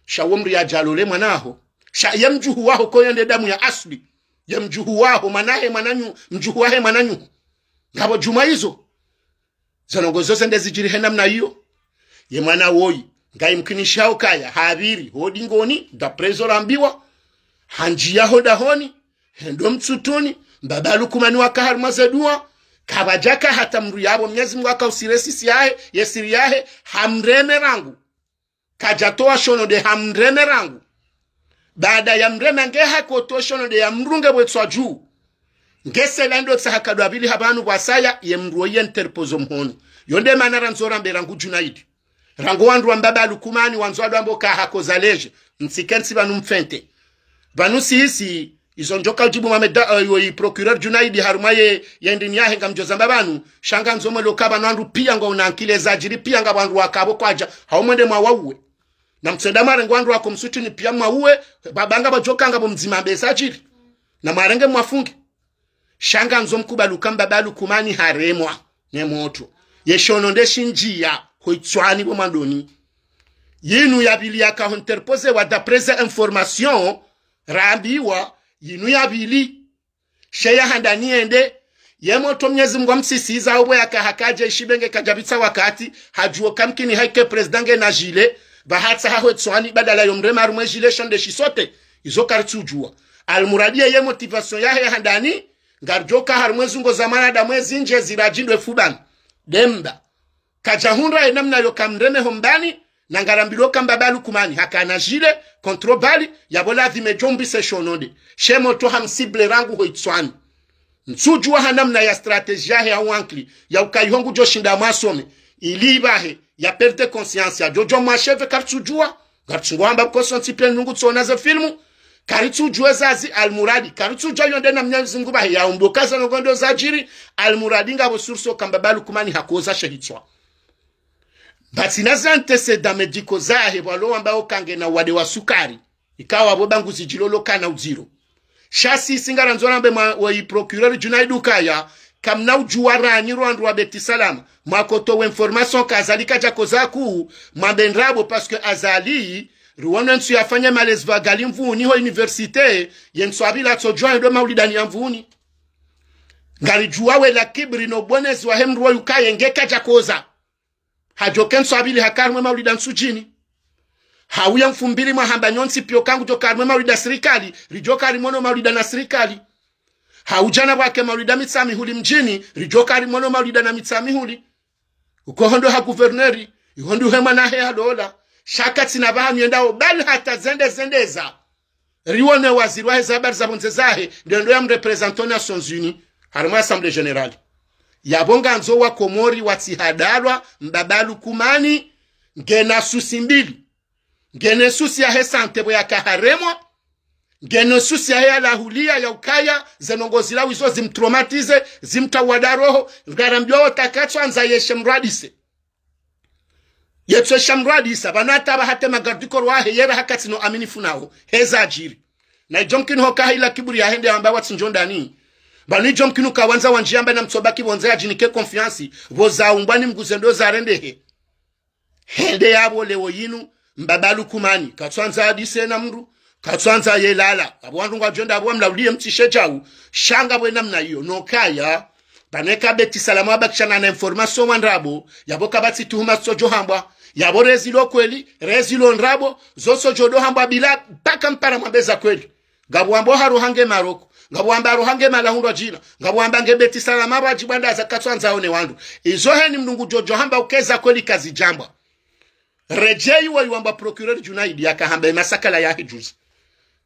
Sha wo mdru yadjalole mwana haho. Sha ye mdjuhu waho ko yende damu ya asli. Ye mdjuhu waho, mwana he mwananyu, mdjuhu wahe mwananyu. Ngapvo djumwa izo. Ze ndrongoo zo zende zidjiri he namna iyo. Ye mwana woyi, ngayimkinishiha ukaya, hapviri, ho dingoni, d'après zo rambiwa, hanjiya ho dahoni, hende ho mtsutuni, Mbaba Lukumani waka harumwa ze dua, kapvadjaka hata mdru yapvo, Mnyezi Mungu haka usire sisi yahe, ye siri yahe, hamreme rangu. Kadjatowa shono nde hamreme rangu. Baada ya mreme nge hakotowa shono nde ya mrunge pvwetswa dju. Nge sela ndo tsaha kadwa pvili ha pvanu pvwasaya ye mdru woyi interpozo mhono. Yo nde mana randzo rambe rangu Junaidi. Rangu wandru wa Mbaba Lukumani wandzo wadjwambo ka hakoza ledje. Mtsikentsi pvanu mfente. Pvanu sisi, izo ndjoka udjibu Mohamed, eh, woyi procureur Junaidi harumwa ye, ye ndini yahe ngamdjo zamba pvanu, sha ngandzo mwelewe uka pvanu wandru piya ngwauna ankili zadjiri piya ngapvo wandru waka pvo kwadja, hau mwende mwawauwe. Na mtsende mwarenge wandru wako mtsutuni piya mwauwe, ba, ba ngapvadjoka ngapvo mdzima mbe zadjiri. Na mwarenge mwafunge. Sha ngandzo mkubali uka Mbaba Lukumani haremwa ne motro. Ye shono nde shinjiya, ho itswani pvo mwandoni. Yinu ya pvili yaka ho interpozewa d'après ze information, rambiwa, yinu ya pvili. She ya handani yende, ye motro Mnyezi Mungu hamsisiza opvo yaka hakadja ishibe nge kadjapvitsa wakati, hadjuwa uka mkini haike président ngena gilet, pvahatsaha ho itswani, badala yo mreme harumwa e gilet shono nde shisote, izo karitsudjuwa. Almuradi ye motivation yahe ya handani, ngaridjoka harumwa ezungo za mwanadamu ezindji ziradjindwe fubani. Demba. Kadjahundra ye namna yo kamreme ho mbani, na ngarambilwa uka Mbaba Lukumani, hakana gilet, contre-balle, yapvo ladhima edjo mbise shono nde. She motro hamcible rangu ho itswani. Ntsudjuwa ha namna ya stratégie yahe ya uankili, ya uka iho ngudjo shinda mwasome, ili ipvahe, ya perdre conscience, yadjo djuwa mwasheve karitsudjuwa, ngaritsungo hamba pvoko sontsi piya nungu tsona ze filmu, karitsudjuwa ezazi almuradi, karitsudjuwa yo nde na Mnyezi Mungu pvahe, ya umbo kaza no ngondo zadjiri, almuradi ngapvo source uka Mbaba Lukumani hakoza she hitswa. Batsina ze antécédents médicaux zahe pvwalo wamba uka ngena uwade wa sukari. Ikawa pvo ba nguzidjilolo kana udziro. Sha sisi ngarandzo rambe mwa, woyi procureur Junaidi ukaya, kamna udjuwa ranyi ro wandru wa Beti Salama. Mwakotowa information ka Azali kadjakoza ku, mwambe ndrabo parce que Azali, riwono entsu yafanya malezi pvwa Gali Mvuni ho université, ye ntsu apvila tsodjuwa ndo maulidani ya Mvuni. Ngaridjuwa wela kibri no bonezi wahe mdru woyi ukaye nge kadjakoza. Hadjoka entsu apvili haka harumwa maulida Ntsudjini. Hauya mfumbili mwahamba nyontsi piya uka ngudjoka harumwa maulida sirikali, ridjoka harumwa no maulida na sirikali. Haudjana pvwake maulida Mitsamihuli mdjini, ridjoka harumwa no maulida na Mitsamihuli. Uko hondo ha gouverneur, iho ndo he mwana he halola. Sha katsina pvahanu yendao bali hata zende zendeza. Riwone waziri wahe za habari za pvondze zahe, ndendo ya mreprésentant Nations Unies, harumwa Assemblée Générale. Yapvo ngandzo wa Komori watsihadalwa, Mbaba Lukumani, ngena souci mbili. Ngena souci yahe santé pvo yaka haremwa, ngena souci yahe ya lahuliya ya ukaya, ze ndrongoo zila wizo zimtraumatiser, zimtawada roho, ngarambiwa wo takatswandza yeshe mradise. Yetso sha mradisa, pvanu hata pvaha te magarde-corps wahe yera hakatsi no aminifu nawo, heza adjiri. Na idjo mkini hoka hayila kiburi yahe nde yamba watsi ndjo ndani. Pvanu idjo mkini uka wandza wandji yamba na mtsoba kipvondze yadjinike confiance, pvo za umbwa ni mngu ze ndo zarendehe. Hende yapvo leo yinu, Mbaba Lukumani, katswandza hadise na mdru, katswandza yelala. Apvo wandru ngwadjo enda apvo wamlauliye mtsi she djau. Sha ngapvo namna iyo. No kaya, pvanu eka Beti Salama wabakishana na information wa ndrabo, yapvo kapvatsi tuhuma zitsodjo hambwa. Yapvo rezi lo kweli, rezi lo ndrabo, zo zitsodjo do hambwa bila mpaka mpara mwambe za kweli. Ngapvo wamba haruha nge Maroko, ngapvo wamba haruha nge mala hundrwa djina, ngapvo wamba nge Beti Salama pvadjibwanda za katswandza one wandru. Izo heni mdru ngudjo djo hamba uka eza kweli kazidjambwa. Redjeyi woyi wamba procureur Junaidi yaka hamba ye masakala yahe juzi.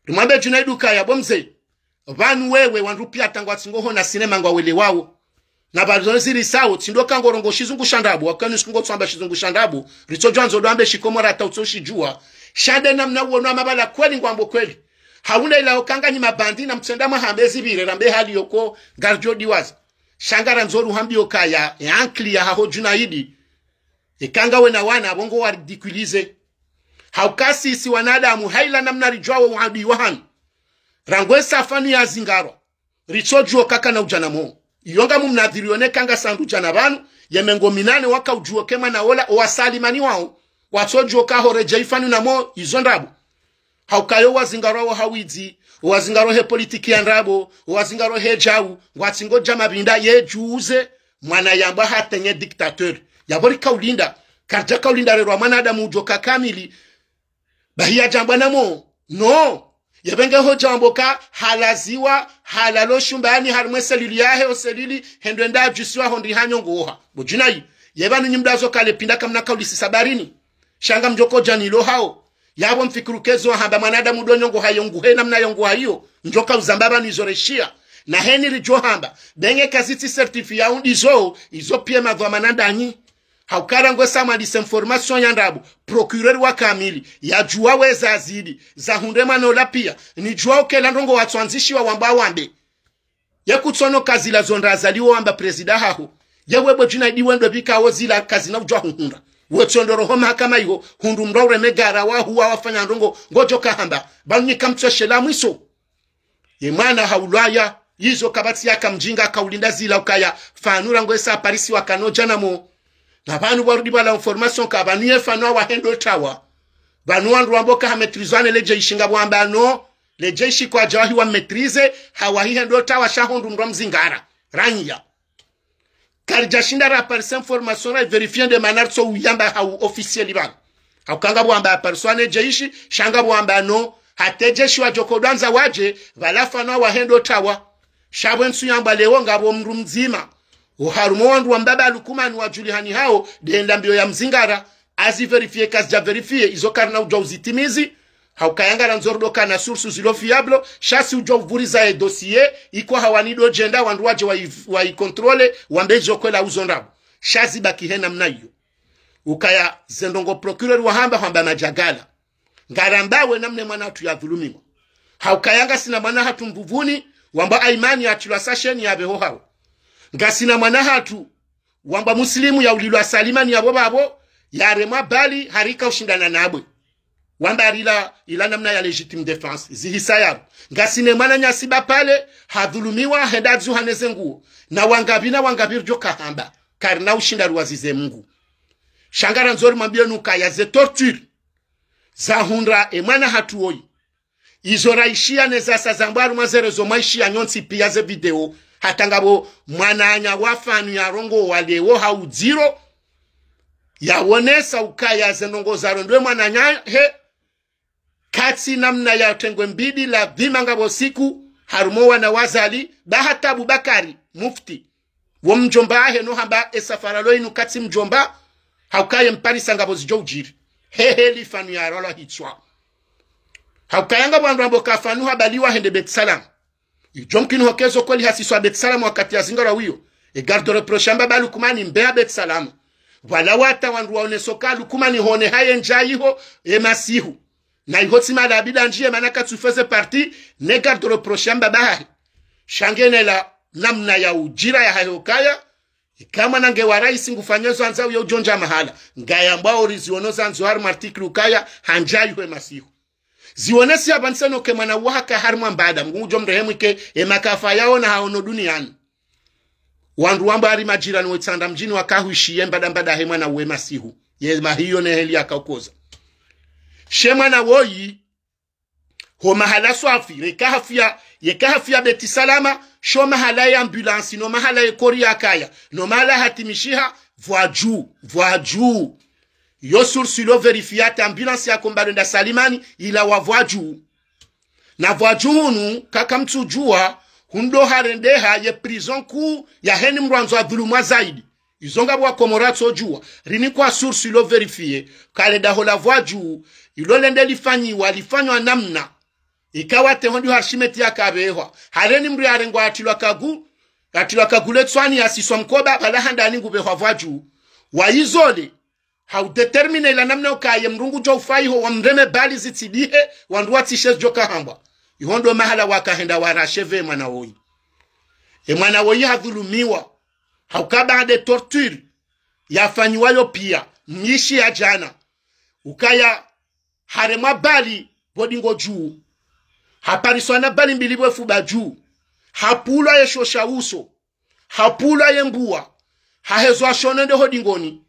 Rimwambe Junaidi ukaya bo mze, pvanu wewe wandru piya tangwa tsingo hona sinema ngwawelewao. Na pvadzonzi risao, tsi ndo ka ngorongoa shizungu sha ndrabo, wakati nusu ngo tsamba shizungu sha ndrabo, ritsodjua ndzo ndo ambe shikomori hata utsoshidjua. Sha nde namna uono amba pvala kweli ngwambo kweli. Hauna ila okanga nyi mabandi na mtsenda mwahambe zipvire rambe hali yoko ngaridjo diwaza. Sha ngarandzo ruhambie okaya, ye ankili ya haho Djunaidi. Eka ngawe na wana, apvo ngo wa ridiculiser. Hauka sisi wanadamu, ha ila namna ridjuao uadui wa hanu. Rangu esa fanu ya zingarwa. Ritsodjua okaya kana udjana mo. Iyo ngamumnadhiri yone ka ngasi ndo udjana pvanu, ye mengo minane waka udjua oke mwana ola, owasalimani wao. Watsodjua oka ho redjei fanu na mo, izo ndrabo. Hauka yo wazingarwa wo ha widzi, owazingarwa he politiki ya ndrabo, owazingarwa he djau, ngwatsi ngodja mapvinda ye djuze, mwana yambwa hatenye dictateur. Yapvo rika ulinda, karidjaka ulinda rerwa mwanadamu udjo ka kamili, bahi yadjambwa na mo, no. Ye pvenge ho djambwa ka halaziwa, halalo shumbani, harimwe selili yahe, o selili, hendo enda djusiwa ho ndi hanyongoha. Bo Djunaidi, ye pvanu nyi mdazo kale pvinda kamna kaulisisa barini. Sha ngamdjo kodja nilo hao. Yapvo mfikiri ukezo hamba mwanadamu ndo nyongoha yonguhe namna yonguha iyo. Ndjo ka uzamba pvanu izo reshia. Na heni ridjo hamba. Pvenge kazitsi certifié ya undi zo, izo pia madhwamana ndanyi. Hauka rangu esa mwa disinformation ya ndrabo. Procureur wa kamili. Yadjua weza zidi. Zahundre mwana ola pia. Nidjua oke la ndrongo watsoanzishiwa wamba wambe. Ye kutsono kazila zo nda zaliwo wamba prezida haho. Ye we bo Djunaidi wendo pvika wo zila kazina udjua huhundra. Wetsondo roho mahakama iho, hundru mdru ureme gara wahuwa wafanya ndrongo, ngodjo kahamba. Pvanu nyi kamtsoshe la mwiso. Ye mwana haulwaya, izo kapvatsi yaka mdjinga kaulinda zila ukaya, fanu rangu esa parisi wakana udjana mo. Na pvanu pvwarudi pvala information ka pvanu ye fanu wahendo tawa. Pvanu wandru wambo ka ha maîtrisé ne le jeshi ngapvo wamba no, le jeshi kwadja wahi wa maîtrisé, hawahi hendo tawa sha ho ndru mdru wa mzingara. Ranya. Karidja shinda ra parisa information ra vérifier nde mana ritso uyamba ha u officiel pvanu. Hauka ngapvo wamba parisa ne jeshi, sha ngapvo wamba no, hata e jeshi wadjo kodjwandza wadje, pvala fanu wahendo tawa. Sha pvo ntsu yamba leo ngapvo mdru mdzima. Oharumwa wandru wa mbaba Lukumani wadjulihani hao, nde enda mbio ya mzingara, azi vérifier kazidja vérifier, izo karina udjua uzitimizi, hauka yanga randzo rudo kana source zilo fiable, sha si udjua uvuriza e dossier, iko hawani ndo djenda wandru wadje wayi, wayi contrôler, wambe izo kweli uzo ndrabo. Sha zibaki he namna iyo. Ukaya ze ndrongo procureur wahamba hamba madjagala. Ngaramba we namna mwana hatru yadhulumiwa. Hauka yanga sina mwana hatru Mvuvuni, wamba Aimani yatilwa sasheni yapve ho hawo. Ngasina mwana hatru, wamba Muslimu yaulilwa Salimani yapvo pvapvo, yaremwa bali, harika ushindana nabwe. Wamba arila, ila namna ya légitime défense, zihisa yapvo. Ngasine mwananyasi ba pale, hadhulumiwa, henda dzuha ne ze nguo. Na wangapvi na wangapvi ridjo kahamba. Karina ushinda ruwazize Mungu. Sha ngarandzo rimwambie nukaya ze torture. Zahundra e mwana hatru woyi. Izo raishia ne zasa zambwa harumwa ze réseaux mwaishia nyontsi pia ze video. Hata ngapvo mwananya wa fanu yarongowa leo ha udziro. Yawonesa ukaya ze ndrongo zarendwa e mwananya he. Katsi namna ya tengwe mbidi la dhima ngapvo siku harumwa wana wa Azali. Ba hata Abubakari, mufti. Wo mdjomba wahe no hamba e safara lo inu katsi mdjomba, hauka ye mparisa ngapvo zidjo udjiri. Hehe li fanu yarolwa hitswa. Hauka yanga wandru wambo ka fanu habaliwa hende Beit Salam. Idjo mkini hokezo kweli hasiswa Beit Salam wakati yazingarwa wiyo. E garde reproche amba ba Lukumani mbe ya Beit Salam. Pvala wata wandru waoneso ka Lukumani hone haye ndja iho e masihu. Na iho tsi mala abida ndjiye mana katsu faisait partie ne garde reproche amba ba hahe. Sha ngena ila namna ya udjira ya hahe ukaya, ika mwana nge wa raisi ngufanye zo andza uye udjo ndja mahala. Ngayambwa ori ziono zandzo harumwa article ukaya, handja iho e masihu. Zionesi ya pvanu seno ke mwana wahaka harumwa mbada, Mungu ngudjo mrehemu ike, e makafa yaona haono duniani. Wandru wamba hari majirani we Tsandra mdjini waka huishiye mbada mbada he mwana we masihu. Ye mahiyo ne heli yaka ukoza. She mwana woyi, ho mahala swafi, reka hafia, yeka hafia Beit Salama, sho mahala ye ambulance, no mahala ye kori yakaya, no mahala hatimishiha, pvwa dju, pvwa dju. Yo source ilo vérifié hata ambulance yako mbalo enda Salimani, ilawa pvwa dju. Na pvwa dju hunu, kaka mtsudjua, hundo harendeha ye prison kuu ya heni mdru andzo adhulumwa zaidi. Izo ngapvo wa Komori watsodjua, rinikwa source ilo vérifié, kale daho la pvwa dju, ilo lende lifanyiwa, lifanywa namna. Ikawa teho ndi harishimeti yakapvehwa. Hareni mdru yarengwa hatilwa kagu, Katilwa kagule tswani yasiswa mkoba, bala handani ngupvehwa vwa dju. Wayizole, hau déterminer ila namna ukaye mdru ngudjo ufa iho, wamreme bali zitsidihe, wandru watsishe zidjo kahambwa. Iho ndo mahala wakahenda warashe pve mwana woyi. E mwana woyi hadhulumiwa, hauka baada torture, yafanyiwa yo piya, myishi ya djana. Ukaya haremwa bali pvo dingo dju. Hapariswa na bali mbili pvo fuba dju. Hapvulwa ye sho sha uso. Hapvulwa ye mbuwa. Hahezwa shononde ho dingoni.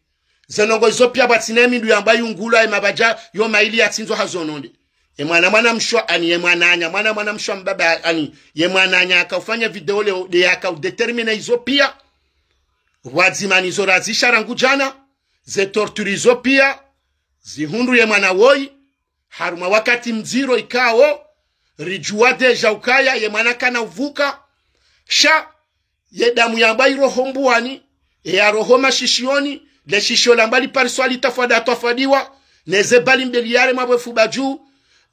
Ze ndrongo izo piya pvwatsina ye mindru yamba yungulwa ye mabadja yo mayili yatsindzwa ha zo nonde. Ye mwana mwanamshe ani ye mwananya, mwana mwanamshe mbaba ani ye mwananya yakaufanya video leo nde yakau déterminer izo piya. Pvwadzima ni zo razisha rangu djana, ze torture izo piya, zihundru ye mwana woyi, harumwa wakati mdziro ikao, ridjuwa déjà ukaya ye mwana kana uvuka, sha ye damu yamba iroho mbuwani, e yaroho mashishiyoni, le shishiyo lamba lipariswa litafwada twafwadiwa, neze bali mbili yaremwa pvo fuba dju,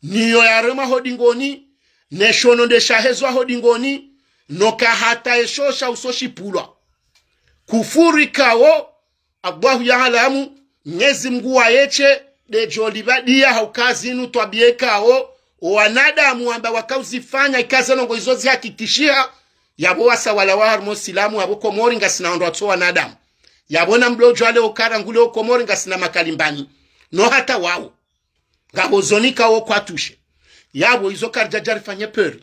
niyo yaremwa ho dingoni, ne shononde shahezwa ho dingoni, no kahata e sho sha uso shipvulwa. Kufuru ikao, Allahu yaalamu, Mnyezi Mngu waye she, nde djo libadiya hauka zinu twabiya ikao, o wanadamu wamba wakauzifanya ika ze ndrongo izo zihakikishiha, yapvo wasawala wa harumwa usilamu, yapvo Komori ngasina wandru watso wanadamu. Yapvo na mdru djwale okara ngule o Komori ngasina makalimbani. No hata wawo. Ngapvo zo nikao kwatushe. Yapvo izo karidja dja rifanye peur.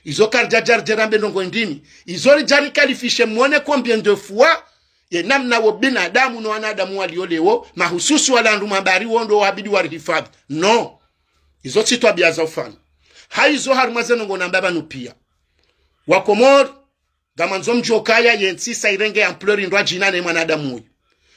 Izo karidja dja ridje rambe ndrongo ndrini. Izo ridja rikalifishe mwone combien de fois ye namna wo binadamu no wanadamu waliyo leo, mahususu wala wandru mabari wo ndo wabidi warihifadhi. No. Izo tsi twabiya za ufanya. Hayizo harumwa ze ndrongo namba pvanu piya. Wa Komori, ngamwandzo mdjuwe ukaya ye ntsi isa irenge ampleur ndrwadjina ne mwanadamu uyu.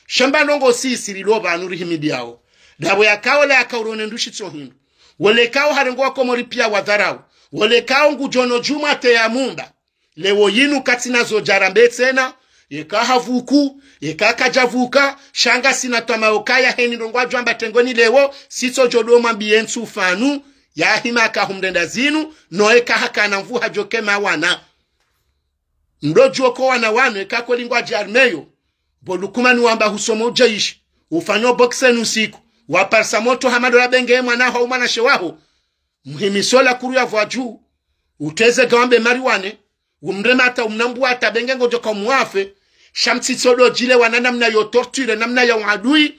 Sha mba ndrongo si isiri lo pvanu rihimidiyao. Ndapvo yakao la yakaurone ndrushi tso hindru. Wole kao harenge wa Komori piya wadharau. Wole kao ngudjono djumwa te ya mumba. Leo yinu katsina zo dja rambe tsena, yeka havuku, yeka kadjavuka, sha ngasina twamaya ukaya heni ndrongo adjo amba tengweni leo, sitso djo do mwambiye ntsu fanu, yahima akahumrenda zinu, no eka hakana mvu hadjo kema wana. Mdru djuwa ko wana wanu, eka kweli ngwadji armeyo, bo Lukumani wamba husomo udjeyishi, ufanyo boxe nu siku, waparisa motro hama ndo labenge mwana haho mwanamshe waho, mhimiso la kuru ya vwa dju, utreze gawambe mari wane, umreme hata umnambu hata benge ngodjo ka umwafe, sha mtsitso do djile wana namna yo torture, namna ya uadui,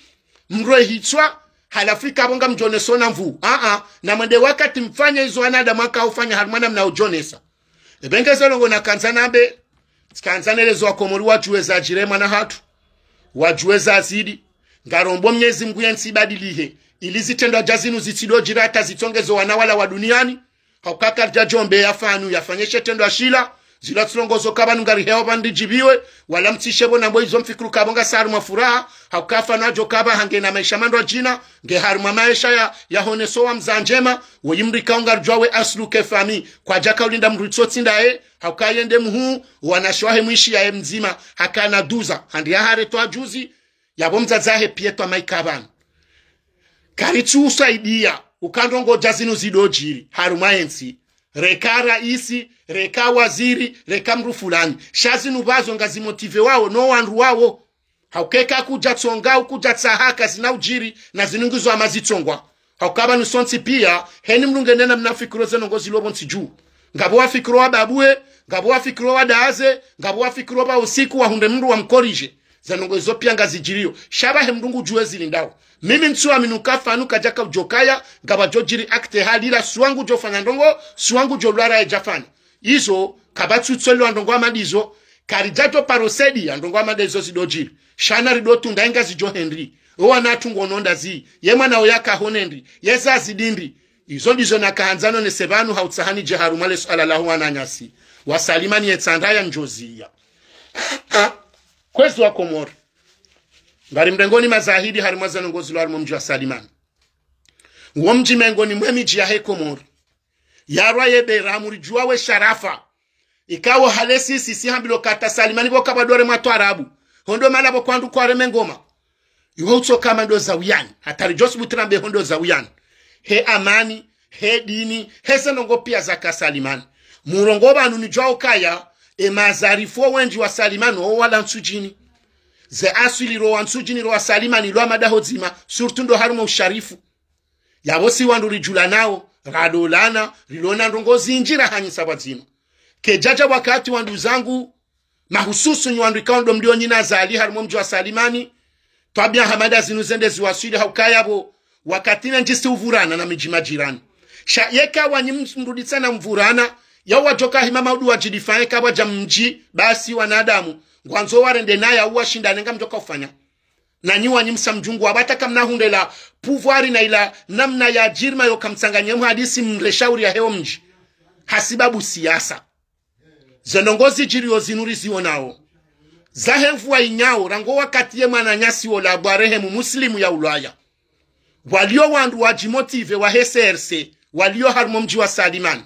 mrwe hitswa, halafu ikapvo ngamdjoneso na mvu. Aa, na mwende wakati mfanya izo wanadamu wakaufanya harumwa namna udjonesa. Ebenge ze ndrongo nakandza nambe, tsikandza nelezo wa Komori wadjuwe zadjiri mwana hatru. Wadjuwe zazidi. Ngarombo Mnyezi Mngu ye ntsi ibadilihe. Ili zitrendwa dja zinu zitsido djiri hata zitsongezo wana wala wa duniani. Hauka karidja djombe ya fanu yafanye she trendwa shila. Zila tsi ndrongo zo ka pvanu ngarihewa pvandri djibiwe. Wala mtsishe pvo nambo izo mfikiri ka pvo ngasi harumwa furaha. Hauka fanu adjo ka pva hangena maesha mandrwadjina. Nge harumwa maesha ya, ya honeso wa mza ndjema. Woyi mdru ikao ngaridjuwa we aslu ke fami. Kwadjaka ulinda mdru itsotsi ndaye. Hauka yende mhuu, wanashe wahe mwishi yaye mdzima, hakana duza, handi yahare twa juzi, yapvo mdzadze wahe piya twa maika pvanu. Karitsu usaidiya, uka ndrongo dja zinu zido djiri, harumwa ye ntsi. Reka raisi, reka waziri, reka mdru fulani. Sha zinu pvazo ngazi motive wawo, no wandru wawo. Hauka eka kudja tsonga, ukudja tsaha kazina udjiri, na zinu ngizo hama zitsongwa. Hauka pvanu sontsi piya, heni mdru nge nena mna fikiro ze ndrongo zilo pvo ntsi dju. Ngapvo wafikiro wa babuwe, ngapvo wafikiro wa daze, ngapvo wafikiro pva usiku wahundre mdru wamkorije. Ze ndrongo izo piya ngazidjiriyo. Sha pvahe mdru ngudjuwe zilindao. Mimi ntsu amini uka fanu kadjaka udjokaya, ngapvadjo djiri acte halila, swa ngudjo fanya ndrongo, swa ngudjo lwara yedja fanya. Izo, kapvatsu tsolwa ndrongo hama ndizo, karidja to parosedi ya ndrongo hama ndizo zido djiri. Sha na rido tunda inga zidjo hendri. Owana atru ngono ndazi, ye mwana oya kahone ndri, ye zazidi ndri. Izo ndizo nakahandza nonese pvanu ha utsaha nidje harumwa le suala laho wananyasi. Wasalimani ye tsanda ya ndjoziya. Kwezi wa Komori. Ngari mrengoni mazahidi harumwa ze ndrongo zilo harumwa mdji wa Salimani. Wo mdji mengoni mwe midji yahe Komori. Yarwa ye bera muridjuwa we sharafa. Ikao hale sisi si hambilo kata Salimani pvo kapvwa dore mwa twarabu. Hondo mala pvo kwandru kwareme ngoma. Iwe utsoka mando za uyani. Hata ridjo subutu rambe hondo za uyani. He amani, he dini, he ze ndrongo piya zaka Salimani. Murongowa pvanu nidjuwa ukaya, E mazarifu wendji wa Salimani wo walawa Ntsudjini. Ze aswili ro wa Ntsudjini ro wa Salimani lo wa madaho dzima, surtout ndo harumwa usharifu. Yapvo si wandru ridjulanao, radolana, rilona ndrongoo zindji rahanyisa pvwadzima. Kedjadja wakati wanduzangu, mahususu nyi wandru ikao ndo mlio nyi na Azali harumwa mdji wa Salimani, twabiya hama nda zinu zende ziwaswili ha ukaya pvo, wakati na ndjisi uvurana na midji majirani. Sha yeka wanyi mruditsana mvurana, yao wadjoka hima maudu wadjidifanye kabwa dja mdji, basi wanadamu, ngwandzo warende naye au washindane ngamdjoka ufanya. Nanyi wanyi msa mdjungu wapvata kamna hundre la pouvoir na ila namna ya djirima yo kamtsanganye mhadisi mre shauri yahe wo mdji. Hasibabu siasa. Ze ndrongoo zidjiriyo zinu rizionao. Zahe mvua inyao, rangu wakati ye mwananyasi wola Abdwarehemu Muslimu ya ulwaya. Walio wandru wadjimotive wahe C R C, walio harumwa mdji wa Salimani.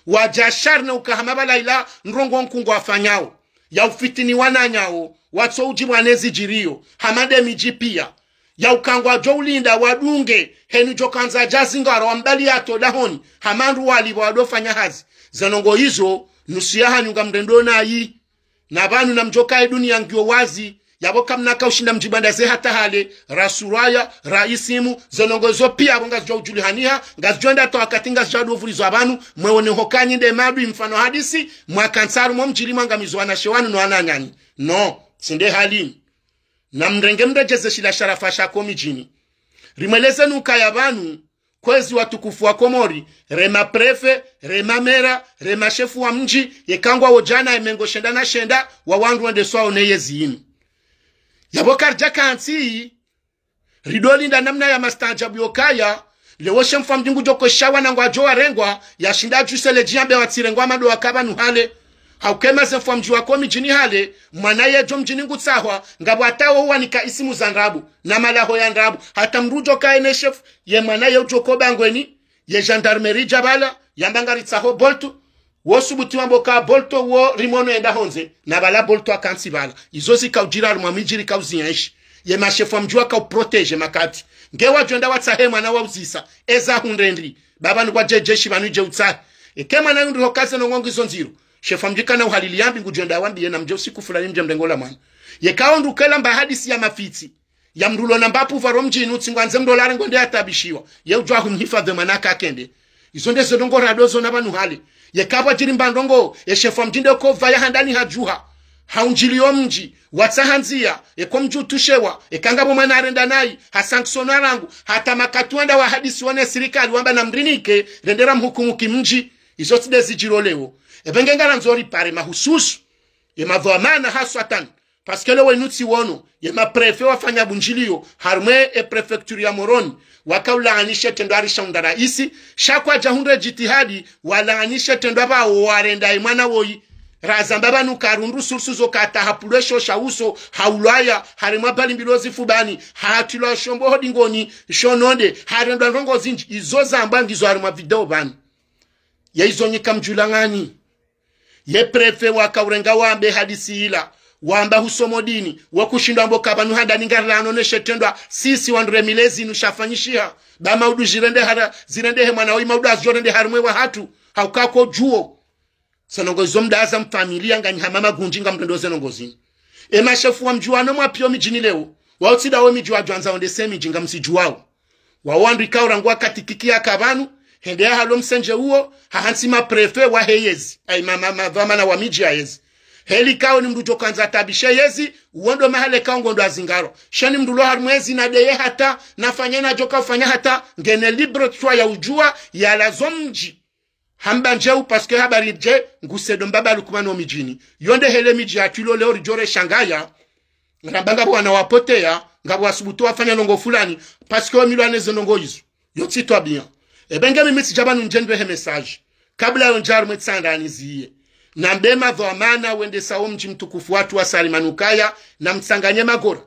Wadja sharne uka hama pvala ila ndrongoo nkuu ngwafanyao. Ya ufitini wananyao, watso udjibwa ne zidjiriyo, hama nde midji piya. Ya uka ngwadjo ulinda wadunge, henu djo kandza dja zingara wambali yato dahoni, hama ndru walipvwa wadofanya hazi. Ze ndrongoo izo, nusu yahanyu ngamrendo nayi. Na pvanu namdjoka ye duniya ngiyo wazi, yapvo kamna kaushinda mdjibanda ze hata hale, rasuraya, raisimu, ze ndrongoo zo piya apvo ngazidjo udjulihaniha, ngazidjo enda to wakati ngazidjo dovulizwa pvanu, mwe wone hoka nyi nde madui mfano hadisi, mwaka ntsaru mo mdjili mwangamizwa wanashe wanu no wananyanyu. No, tsi nde hali. Namrenge mredjeze shila sharafa sha ko midjini. Rimweleze nuka ya pvanu, kwezi watukufu wa Komori, re ma préfet, re ma maire, re ma shefu wa mdji, yeka ngwawo djana ye mengo shenda na shenda, wa wandru wendeswao ne yezi yinu. Yapvo karidja kantsi, ridolinda namna ya mastaajabu yokaya, lewo she mfwa mdji ngudjo kweshawa na ngwadjo warengwa, yashinda djusele djiyambe watsirengwa mado waka pvanu hale. Ha uka ye maze mfwa mdji wa ko midjini hale, mwana yedjo mdjini ngutsahwa, ngapvo hata wo uwanika isimu za ndrabo, na malaho ya ndrabo, hata mdru udjo kaye ne shefu, ye mwana ye udjo ko bangweni, ye gendarmerie dja pvala, yamba ngaritsaho Bolto, wo subuti wambo ka Bolto wo rimono yenda hondze, na pvala Bolto akantsi pvala. Izo zika udjira harumwa midji rika uzienshi. Ye mashefu wa mdji waka uprotégé makati. Nge wadjo enda watsahe mwana wa uzisa, eza hundre ndri, baba ni kwa dje djeshi pvanu idje utsahe. Eke mwana yundri hoka ze ndrongoo ngizo ndziro. Shefu wa mdji kana uhalili yambi ngudjo enda wambiye namdje usiku fulani mdje mrenge ola mwana. Yeka ondru kela mba hadisi ya mafitsi. Ya mdru lo namba pouvoir wo mdjini utsi ngwandze mdru ola arengwe nde atabishiwa. Ye udjua humhifadhwi mwana kakende. Izo nde ze ndrongoo rado zona pvanu hale. Yeka pvwadjiri mba ndrongoo, ye shefu wa mdji nde ko pvaya handani hadjuha. Ha undjili yo mdji, watsaha ndziya, eko mdji utushewa, eka ngapvo mwana arenda nayi, ha sanctionner rangu, hata makati wenda wahadisi wo ne sirikali wamba namrinike, rende ramhukumu ki mdji. Izo tsi nde zidjiro lewo. Epvenge ngarandzo ripare mahususu. Ye madhwamana haswatan. Parce que lewo inu tsi wono, ye ma préfet wafanya bundjiliyo, harumwa e préfecture ya Moroni, waka ulaani she trendwa arisha unda raisi, sha kwadja hundre djitihadi, walaani she trendwa pvawo warenda ye mwana woyi. Razamba pvanu karundru source zo kata hapvulwe sho sha uso, ha ulwaya, harumwa bali mbili zifubani, hatilwa shombo ho dingoni, sho nonde, harendwa ndrongoo zindji, izo zambwa ngizo harumwa video pvanu. Ye izo nyi kamdjulangani. Ye préfet waka urenga wambe hadisi ila, wamba husomo dini, wakushindwa mbo ka pvanu handani ngarilano ne she trendwa, sisi wandru re milezi nu shafanyishiha, ba maudu zirende hara, zirende he mwana woyi maudu azidjo rende harumwa ye wahatru, ha uka ko djuo. Ze ndrongoo izo mdaza mfamilia nganyi hama magundji ngamrendo ze ndrongoo zinu. E mashefu wa mdji wanu mwapiyo midjini lewo, wa utsi nda wo midji wadjwandza wondese midji ngamsidjuwao. Wa wandru ikao rangu wakati Kiki yaka pvanu, hende yahalo msendje uwo, hahantsi ma préfet wahe yezi, ayi ma, ma, madhwamana wa midji ya yezi. Heli ikao ni mdru djo kandza atabishe yezi, uwo ndo mahala ikao ngondo azingaro. Sha ni mdru lo harumwa yezi na ndeye hata, nafanye nadjoka ufanya hata, ngena libre choix ya udjua, yalazo mdji. Hamba ndjeu parce que habari dje, ngusaido mbaba Lukumani wo midjini. Yo nde hele midji yatru ilo leo ridjo re shangaya. Ramba ngapvo wana wapoteya, ngapvo wasubutu wafanya ndrongoo fulani, parce que wo milwane ze ndrongoo izo. Yo tsi twabiya. Epvenge mimi tsidja pvanu ndje ndwe he message. Kabla yo ndja harumwa e tsandani ziye. Nambe madhwamana wendesa wo mdji mtukufu watru wa Salimani ukaya, namtsanganye magora.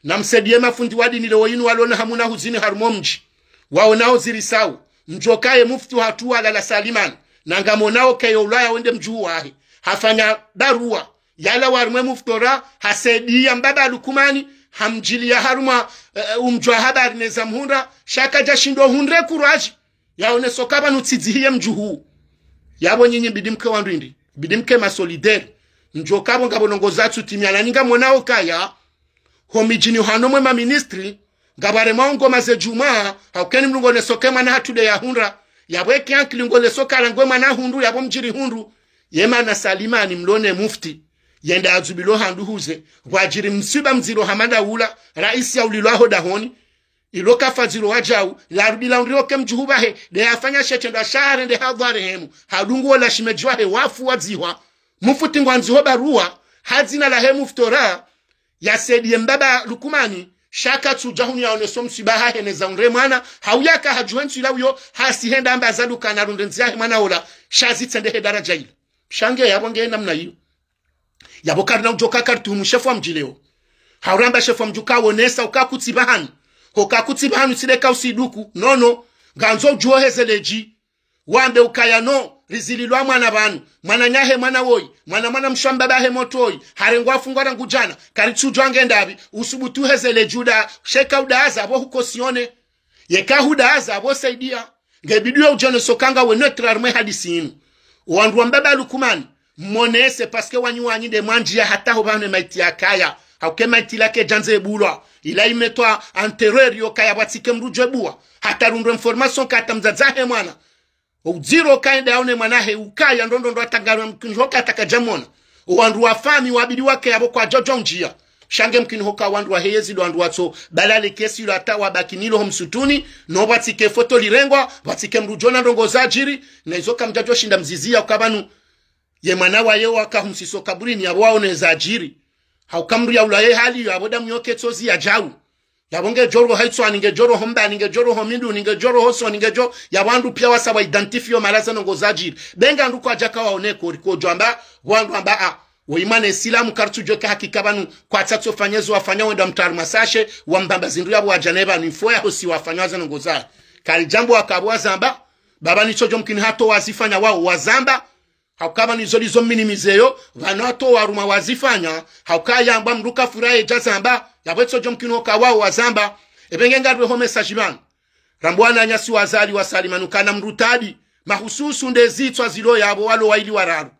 Namsaidiye mafundi wa dini lewo inu walona hamu na huzini harumwa wo mdji. Waonao ziri sawa. Mdjoka ye mufti hatru walala Salimani. Na ngamonao keyo ulwaya wende mdjuhu wahe. Hafanya barua. Yalawa harumwa e muftora, hasaidiya mbaba Lukumani, hamdjiliya harumwa, eh, umdjwa habari neza mhundra, sha kadja shindo hundre kuraji. Yaone soka pvanu tsidzihiye mdjuhu. Yapvo nyinyi bidi mke wandru indri, bidi mke ma solidaire. Ndjo kapvo ngapvo ndrongoo zatsu timia na ninga mwonao kaya. Ho midjini hanu mwe maministri, ngapvo waremao ngoma ze djumwa, hauka eni mdru ngoneso ke mwana hatru nde yahundra. Yapvo eke ankili ngoneso kala ngwe mwana hundru, yapvo mdjiri hundru. Ye mana Salimani mlo ne mufti. Yende adzubilwe handru huze. Pvwadjiri msiba mdziro hama nda ula, raisi yaulilwa ho dahoni. Ilo kafa dziro wadjau, larudi laundriwa ke mdjuhu pvahe, nde yafanya she trendwa sha harende hadhwari hemu, hadungu wola shemedji wahe wafu wadzihwa, mufti ngwandziho barua, ha dzina lahe mufti ora, yasaidiye mbaba Lukumani, sha katsudja hunu yaoneso msiba hahe neza undre mwana, hauka hadjuha ntsu ila uyo, hasi henda amba zaluka na rundre ndziya he mwana ola, sha zitsende he daraja ila. Sha nge yapvo nge namna iyo. Yapvo karina udjo ka karituhumu shefu wa mdji leo. Hauramba shefu wa mdji uka wonesa uka kutsi pvahanu. Hoka kutsi pvahanu tsi nde ka usiduku. Nono. Ngandzo udjuwe heze ledji. Wambe ukaya no. Rizililwa mwana pvanu. Mwananyahe mwana woyi. Mwana mwana mshe wa mbabahe motro woyi. Harengwa hafungwa rangu djana. Karitsudjuwa nge ndapvi. Usubutu heze ledji uda. Sheka udaza apvo hukosione. Yeka hudaza apvo saidia. Nge bidi we udjoneso ka ngawe neutre harumwa ye hadisi inu. Owandru wa mbaba Lukumani, monese parce que wanyu wanyi nde mwandjiya hata ho pvanu ye maiti yakaya. Hauka ye maiti ila kedjandze bulwa. Ila imetwa enterreur yo kaya pvwatsike mdru djo ebuwa. Hata rundrwe information ka hata mdzadze wahe mwana. Udziro kaende yaone mwanahe ukaya ndrondrondro hata ngarwe mkinho ka hata kadjamona. Owandru wa fami wabidi wake yapvo kwadjodjo undjiya. Sha nge mkinho ka wandru wahe yezi ndo wandru watso balale kesi ilo hata wabaki nilo ho msutuni, no pvwatsike foto lirengwa, pvwatsike mdru djona ndrongoo zadjiri, na izo kamdjadjo shinda mziziya uka pvanu ye mwana waye waka humsiso kaburini yapvo waone zadjiri. Hauka mdru yaulwa ye hali iyo yapvo damu yoke tsozi yadjau. Yapvo ngedjo ro ha Itswani, ngedjo ro ho Mbani, ngedjo ro ho Minduni, ngedjo ro ho Soni, ngedjo, yapvo wandru piya wasa wa identifier yo mara ze ndrongoo zadjiri. Be nga wandru kwadjaka waone ko, rikodjo amba, wandru amba a. Woyi mwana Isilamu karitsudjuwa eka hakika pvanu, kwatsatso fanya zo wafanya wenda mtaru masashe, wambamba zindru yapvo wadja ne pvanu, info yaho si wafanya ze ndrongoo za. Karidjambo waka apvo wazamba, baba nitsodjo mkini hata wazifanya wao, wazamba, hauka pvanu izo lizo minimiser yo, pvanu hata waruma wazifanya, hauka yamba mdru kafura yedja zamba, yapvo itsodjo mkini hoka wao wazamba, epvenge ngarwe ho message pvanu. Rambo wananyasi wazali wa Salimani uka namrutadi, mahususu nde zitswa zilo yapvo walo waili wararu.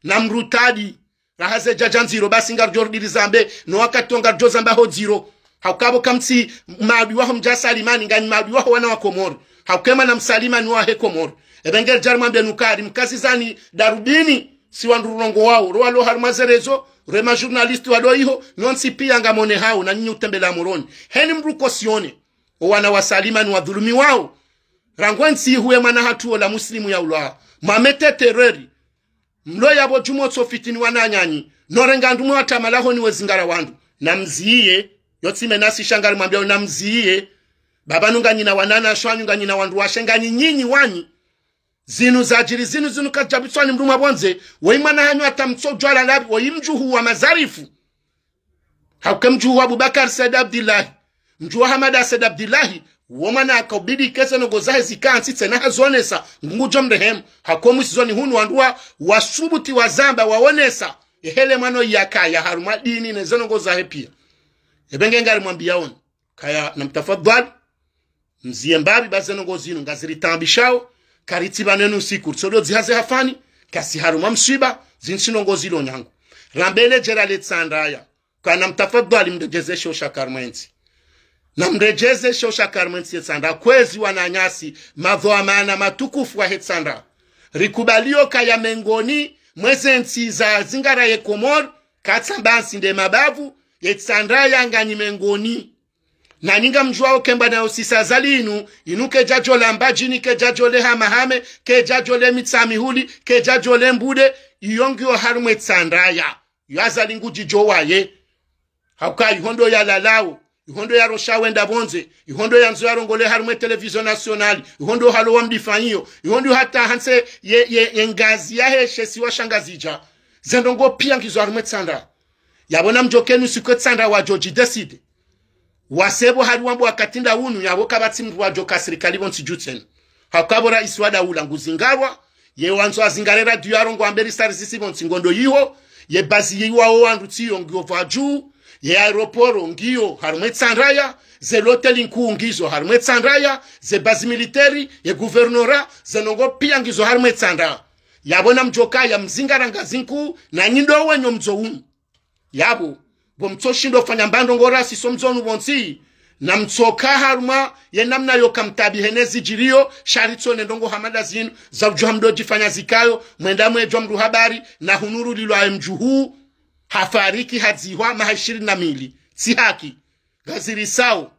Namrutadi, raha ze djadja ndziro, basi ngarudjo rudi rizambe, no wakati wo ngarudjo zamba ho dziro. Hauka pvo kamtsi maadui waho mdja Salimani, nganyi maadui waho wana wa Komori. Hauka ye mwana Msalimani wahe Komori. Epvenge ridja rimwambe nuka ri mkazi zani darubini, si wandru rulongo wao, ro walo harumwa ze réseaux, re ma journaliste walo iho, nontsi piya ngamone hao, na nyinyi utembela Moroni. Heni mdru kosione, owana wa Salimani wadhulumiwao. Rangu entsi ihu ye mwana hatru ola muslimu yaulwa. Mwamete terreur. Mlo yapvo djumwa utso fitini wananyanyi. No renga ndrumwe watamala honi wezingara wandru. Namziye. Yo tsi menasi sha ngarimwambiyao namziye. Baba nu nganyina wananyashe wanyu nganyina wandru washe nganyi nyinyi wanyi. Zinu zadjiri zinu zinu kadjapvitswa ni mdru mwa pvondze. Woyi mwana hanyu hata mtsodjuwa lapvi. Woyi mdjuhu wa Mazarifu. Hauka mdjuhu wa Abubakar Said Abdillahi. Mdjuhu wa Hamada Said Abdillahi. Wo mwana haka ubidi keze ndrongoo zahe zika ntsi tsena hazonesa. Ngudjo mrehemu. Hauka mwisoni hunu wandru wa, wasubuti wazamba waonesa. Ehele mwana yakaya harumwa dini ne ze ndrongoo zahe piya. Epvenge ngarimwambiyao ni. Kaya namtafadhwali. Mziye mbapvi ba ze ndrongoo zinu ngaziritambishao, karitsi pvanu enu usiku, ritsodo dziha ze hafani, kasi harumwa msiba, zintsi ndrongoo zilo nyangu. Rambe le djera le Tsandraya, kana mtafadhwali mredjeze she ushaka harumwa entsi. Namredjeze she ushaka harumwa entsi ye Tsandraya, kwezi wananyasi, madhwamana matukufu wahe Tsandraya. Rikubaliyo kaya mengoni, mweze ntsi za zingara ye Komori, katsamba ntsi nde mabavu, ye Tsandraya nganyi mengoni. Nanyi ngamdjuwao ke mbwana yo sisa zali inu, inu kedjadjo la Mbadjini, kedjadjo le Hamahame, kedjadjo le Mitsamihuli, kedjadjo le Mbude, iyo ngiyo harumwa ye Tsandraya. Yo Azali ngudjidjo waye. Hauka iho ndo yalalao, iho ndo yarosha wenda pvondze, iho ndo yandzo yarongole harumwa ye télévision nationale, iho ndo halo wamdifanyiyo, iho ndo hata hantsi ye, ye, ye ngazi yahe she isiwa sha Ngazidja. Ze ndrongoo piya ngizo harumwa ye Tsandraya. Yapvo namdjo keni usiku ye Tsandraya wadjo djidécider. Wase pvo hali wambo wakati nda unu, yapvo kapvatsi mdru wadjo ka sirikali pvontsi dju tsena. Hauka pvo raisi wa daula nguzingarwa, ye wandzo azingare radio yarongowa mbeli sari zisi pvontsi ngondo yiho, ye bazi yiwao wandru tsiyo ngiyo pvwadju, ye aéroport ngiyo harumwa ye Tsandraya, ze loteli nkuu ngizo harumwa ye Tsandraya, ze bazi militaire, ye gouvernorat, ze ndrongoo piya ngizo harumwa ye Tsandraya. Yapvo namdjoka ya mzingara Ngazikuu, na nyi ndo wenyo mdzo unu. Yapvo, pvo mtsoshindo fanya mbandro ngo rasi so mdzo unu pvontsi, na mtsoka harumwa ye namna yo kamtabihe ne zidjiriyo, sha ritsone ndrongo hama nda zinu, za udjuha mdo djifanya zikayo, mwenda mwedjwa mdru habari, na hunu rulilwa ye mdjuhu, hafariki hadzihwa maha ishirini na mili. Tsi haki. Ngazirisao.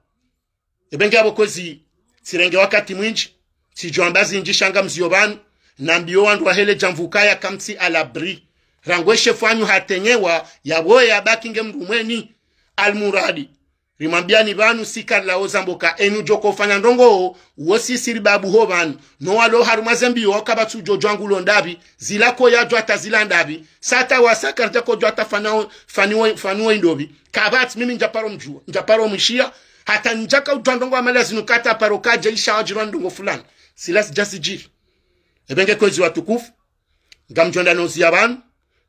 Ebe nge apvo kwezi, tsirenge wakati mwindji, tsidjo amba zindji sha ngamziyo pvanu, nambiyo wandru wahe le djamvu kaya kamtsi à l'abri. Rangu eshefu wanyu hatenyewa, yapvo ye yabaki nge mdrumweni, almuradi. Rimwambiyani pvanu si karilawo zambo ka enu djoko fanya ndrongo, wo sisi ribabu ho pvanu. No walo harumwa ze mbiyo waka pvatsu djo djwa ngulo ndapvi, zila ko yadjwa hata zila ndapvi, sa hata wasa karidja ko djwa hata fanao, faniwo, faniwo indopvi. Kapvatsi mimi ndjaparo mdjuwa, ndjaparo mwishiya, hata ndjaka udjwa ndrongo amala zinu kata paro kadja isha wadjirwa ndrongo fulani. Sila sidja sidjiri. Ebe nge kwezi watukufu, ngamdjo nda noziya pvanu,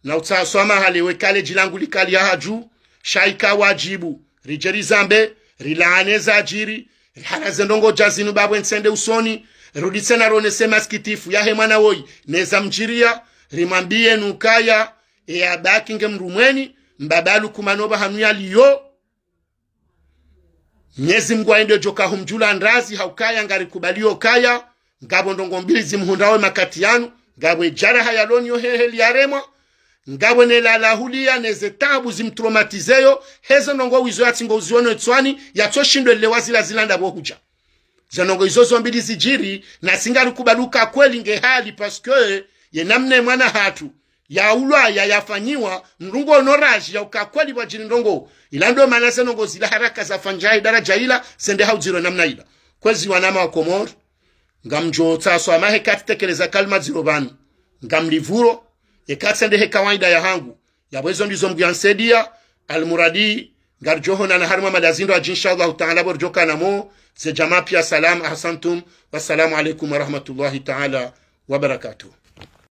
na utsaha swamaha le weka le dji langu likali ya hadju, sha ika wadjibu, ridje rizambe, rilaane zadjiri, rihalaze ndrongo dja zinu pvapvo ntsende usoni, rudi tsena ronese masikitifu yahe mwana woyi, neza mdjiriya, rimwambiye nukaya, e yabaki nge mdrumweni, mbaba Lukumano pvahanu yaliyo, Mnyezi Mngu aende djoka humdjula ndrazi ha ukaya ngarikubaliyo kaya, ngapvo ndrongo mbili zimhundrawo makati yanu, ngapvo e djaraha yaloniyo he heli yaremwa, ngapvo ne lala huliya ne ze taabu zimtraumatiseyo, hezo ndrongo wizo yatsi ngo uziono itswani, yatsoshindo elewa zila zila ndapvo hudja. Ze ndrongo izo zo mbili zidjiri, nasi ngarikubali uka kweli nge hali, parce que ye namna e mwana hatru, ya ulwaya yafanyiwa, mdru ngo ono raji ya uka kweli pvwadjiri ndrongo. Ila ndo mana ze ndrongo zila haraka zafanyisha he daradja ila, sende ha udziro namna ila. Kwezi wanama wa Komori, ngamdjo tsaha swamaha eka tsitekeleza kalima dziro pvanu. Ngamlipvuro, eka tsende he kawaida ya hangu. Yapvo ezo ndizo Mngu yansaidiya, almuradi, ngaridjo honana harumwa mada zindro adji, insha Allahu taala, pvo ridjo kana mo, ze djamaa piya salam, ahsantum, wassalamu alaikum warahmatullahi taala wabarakatuh.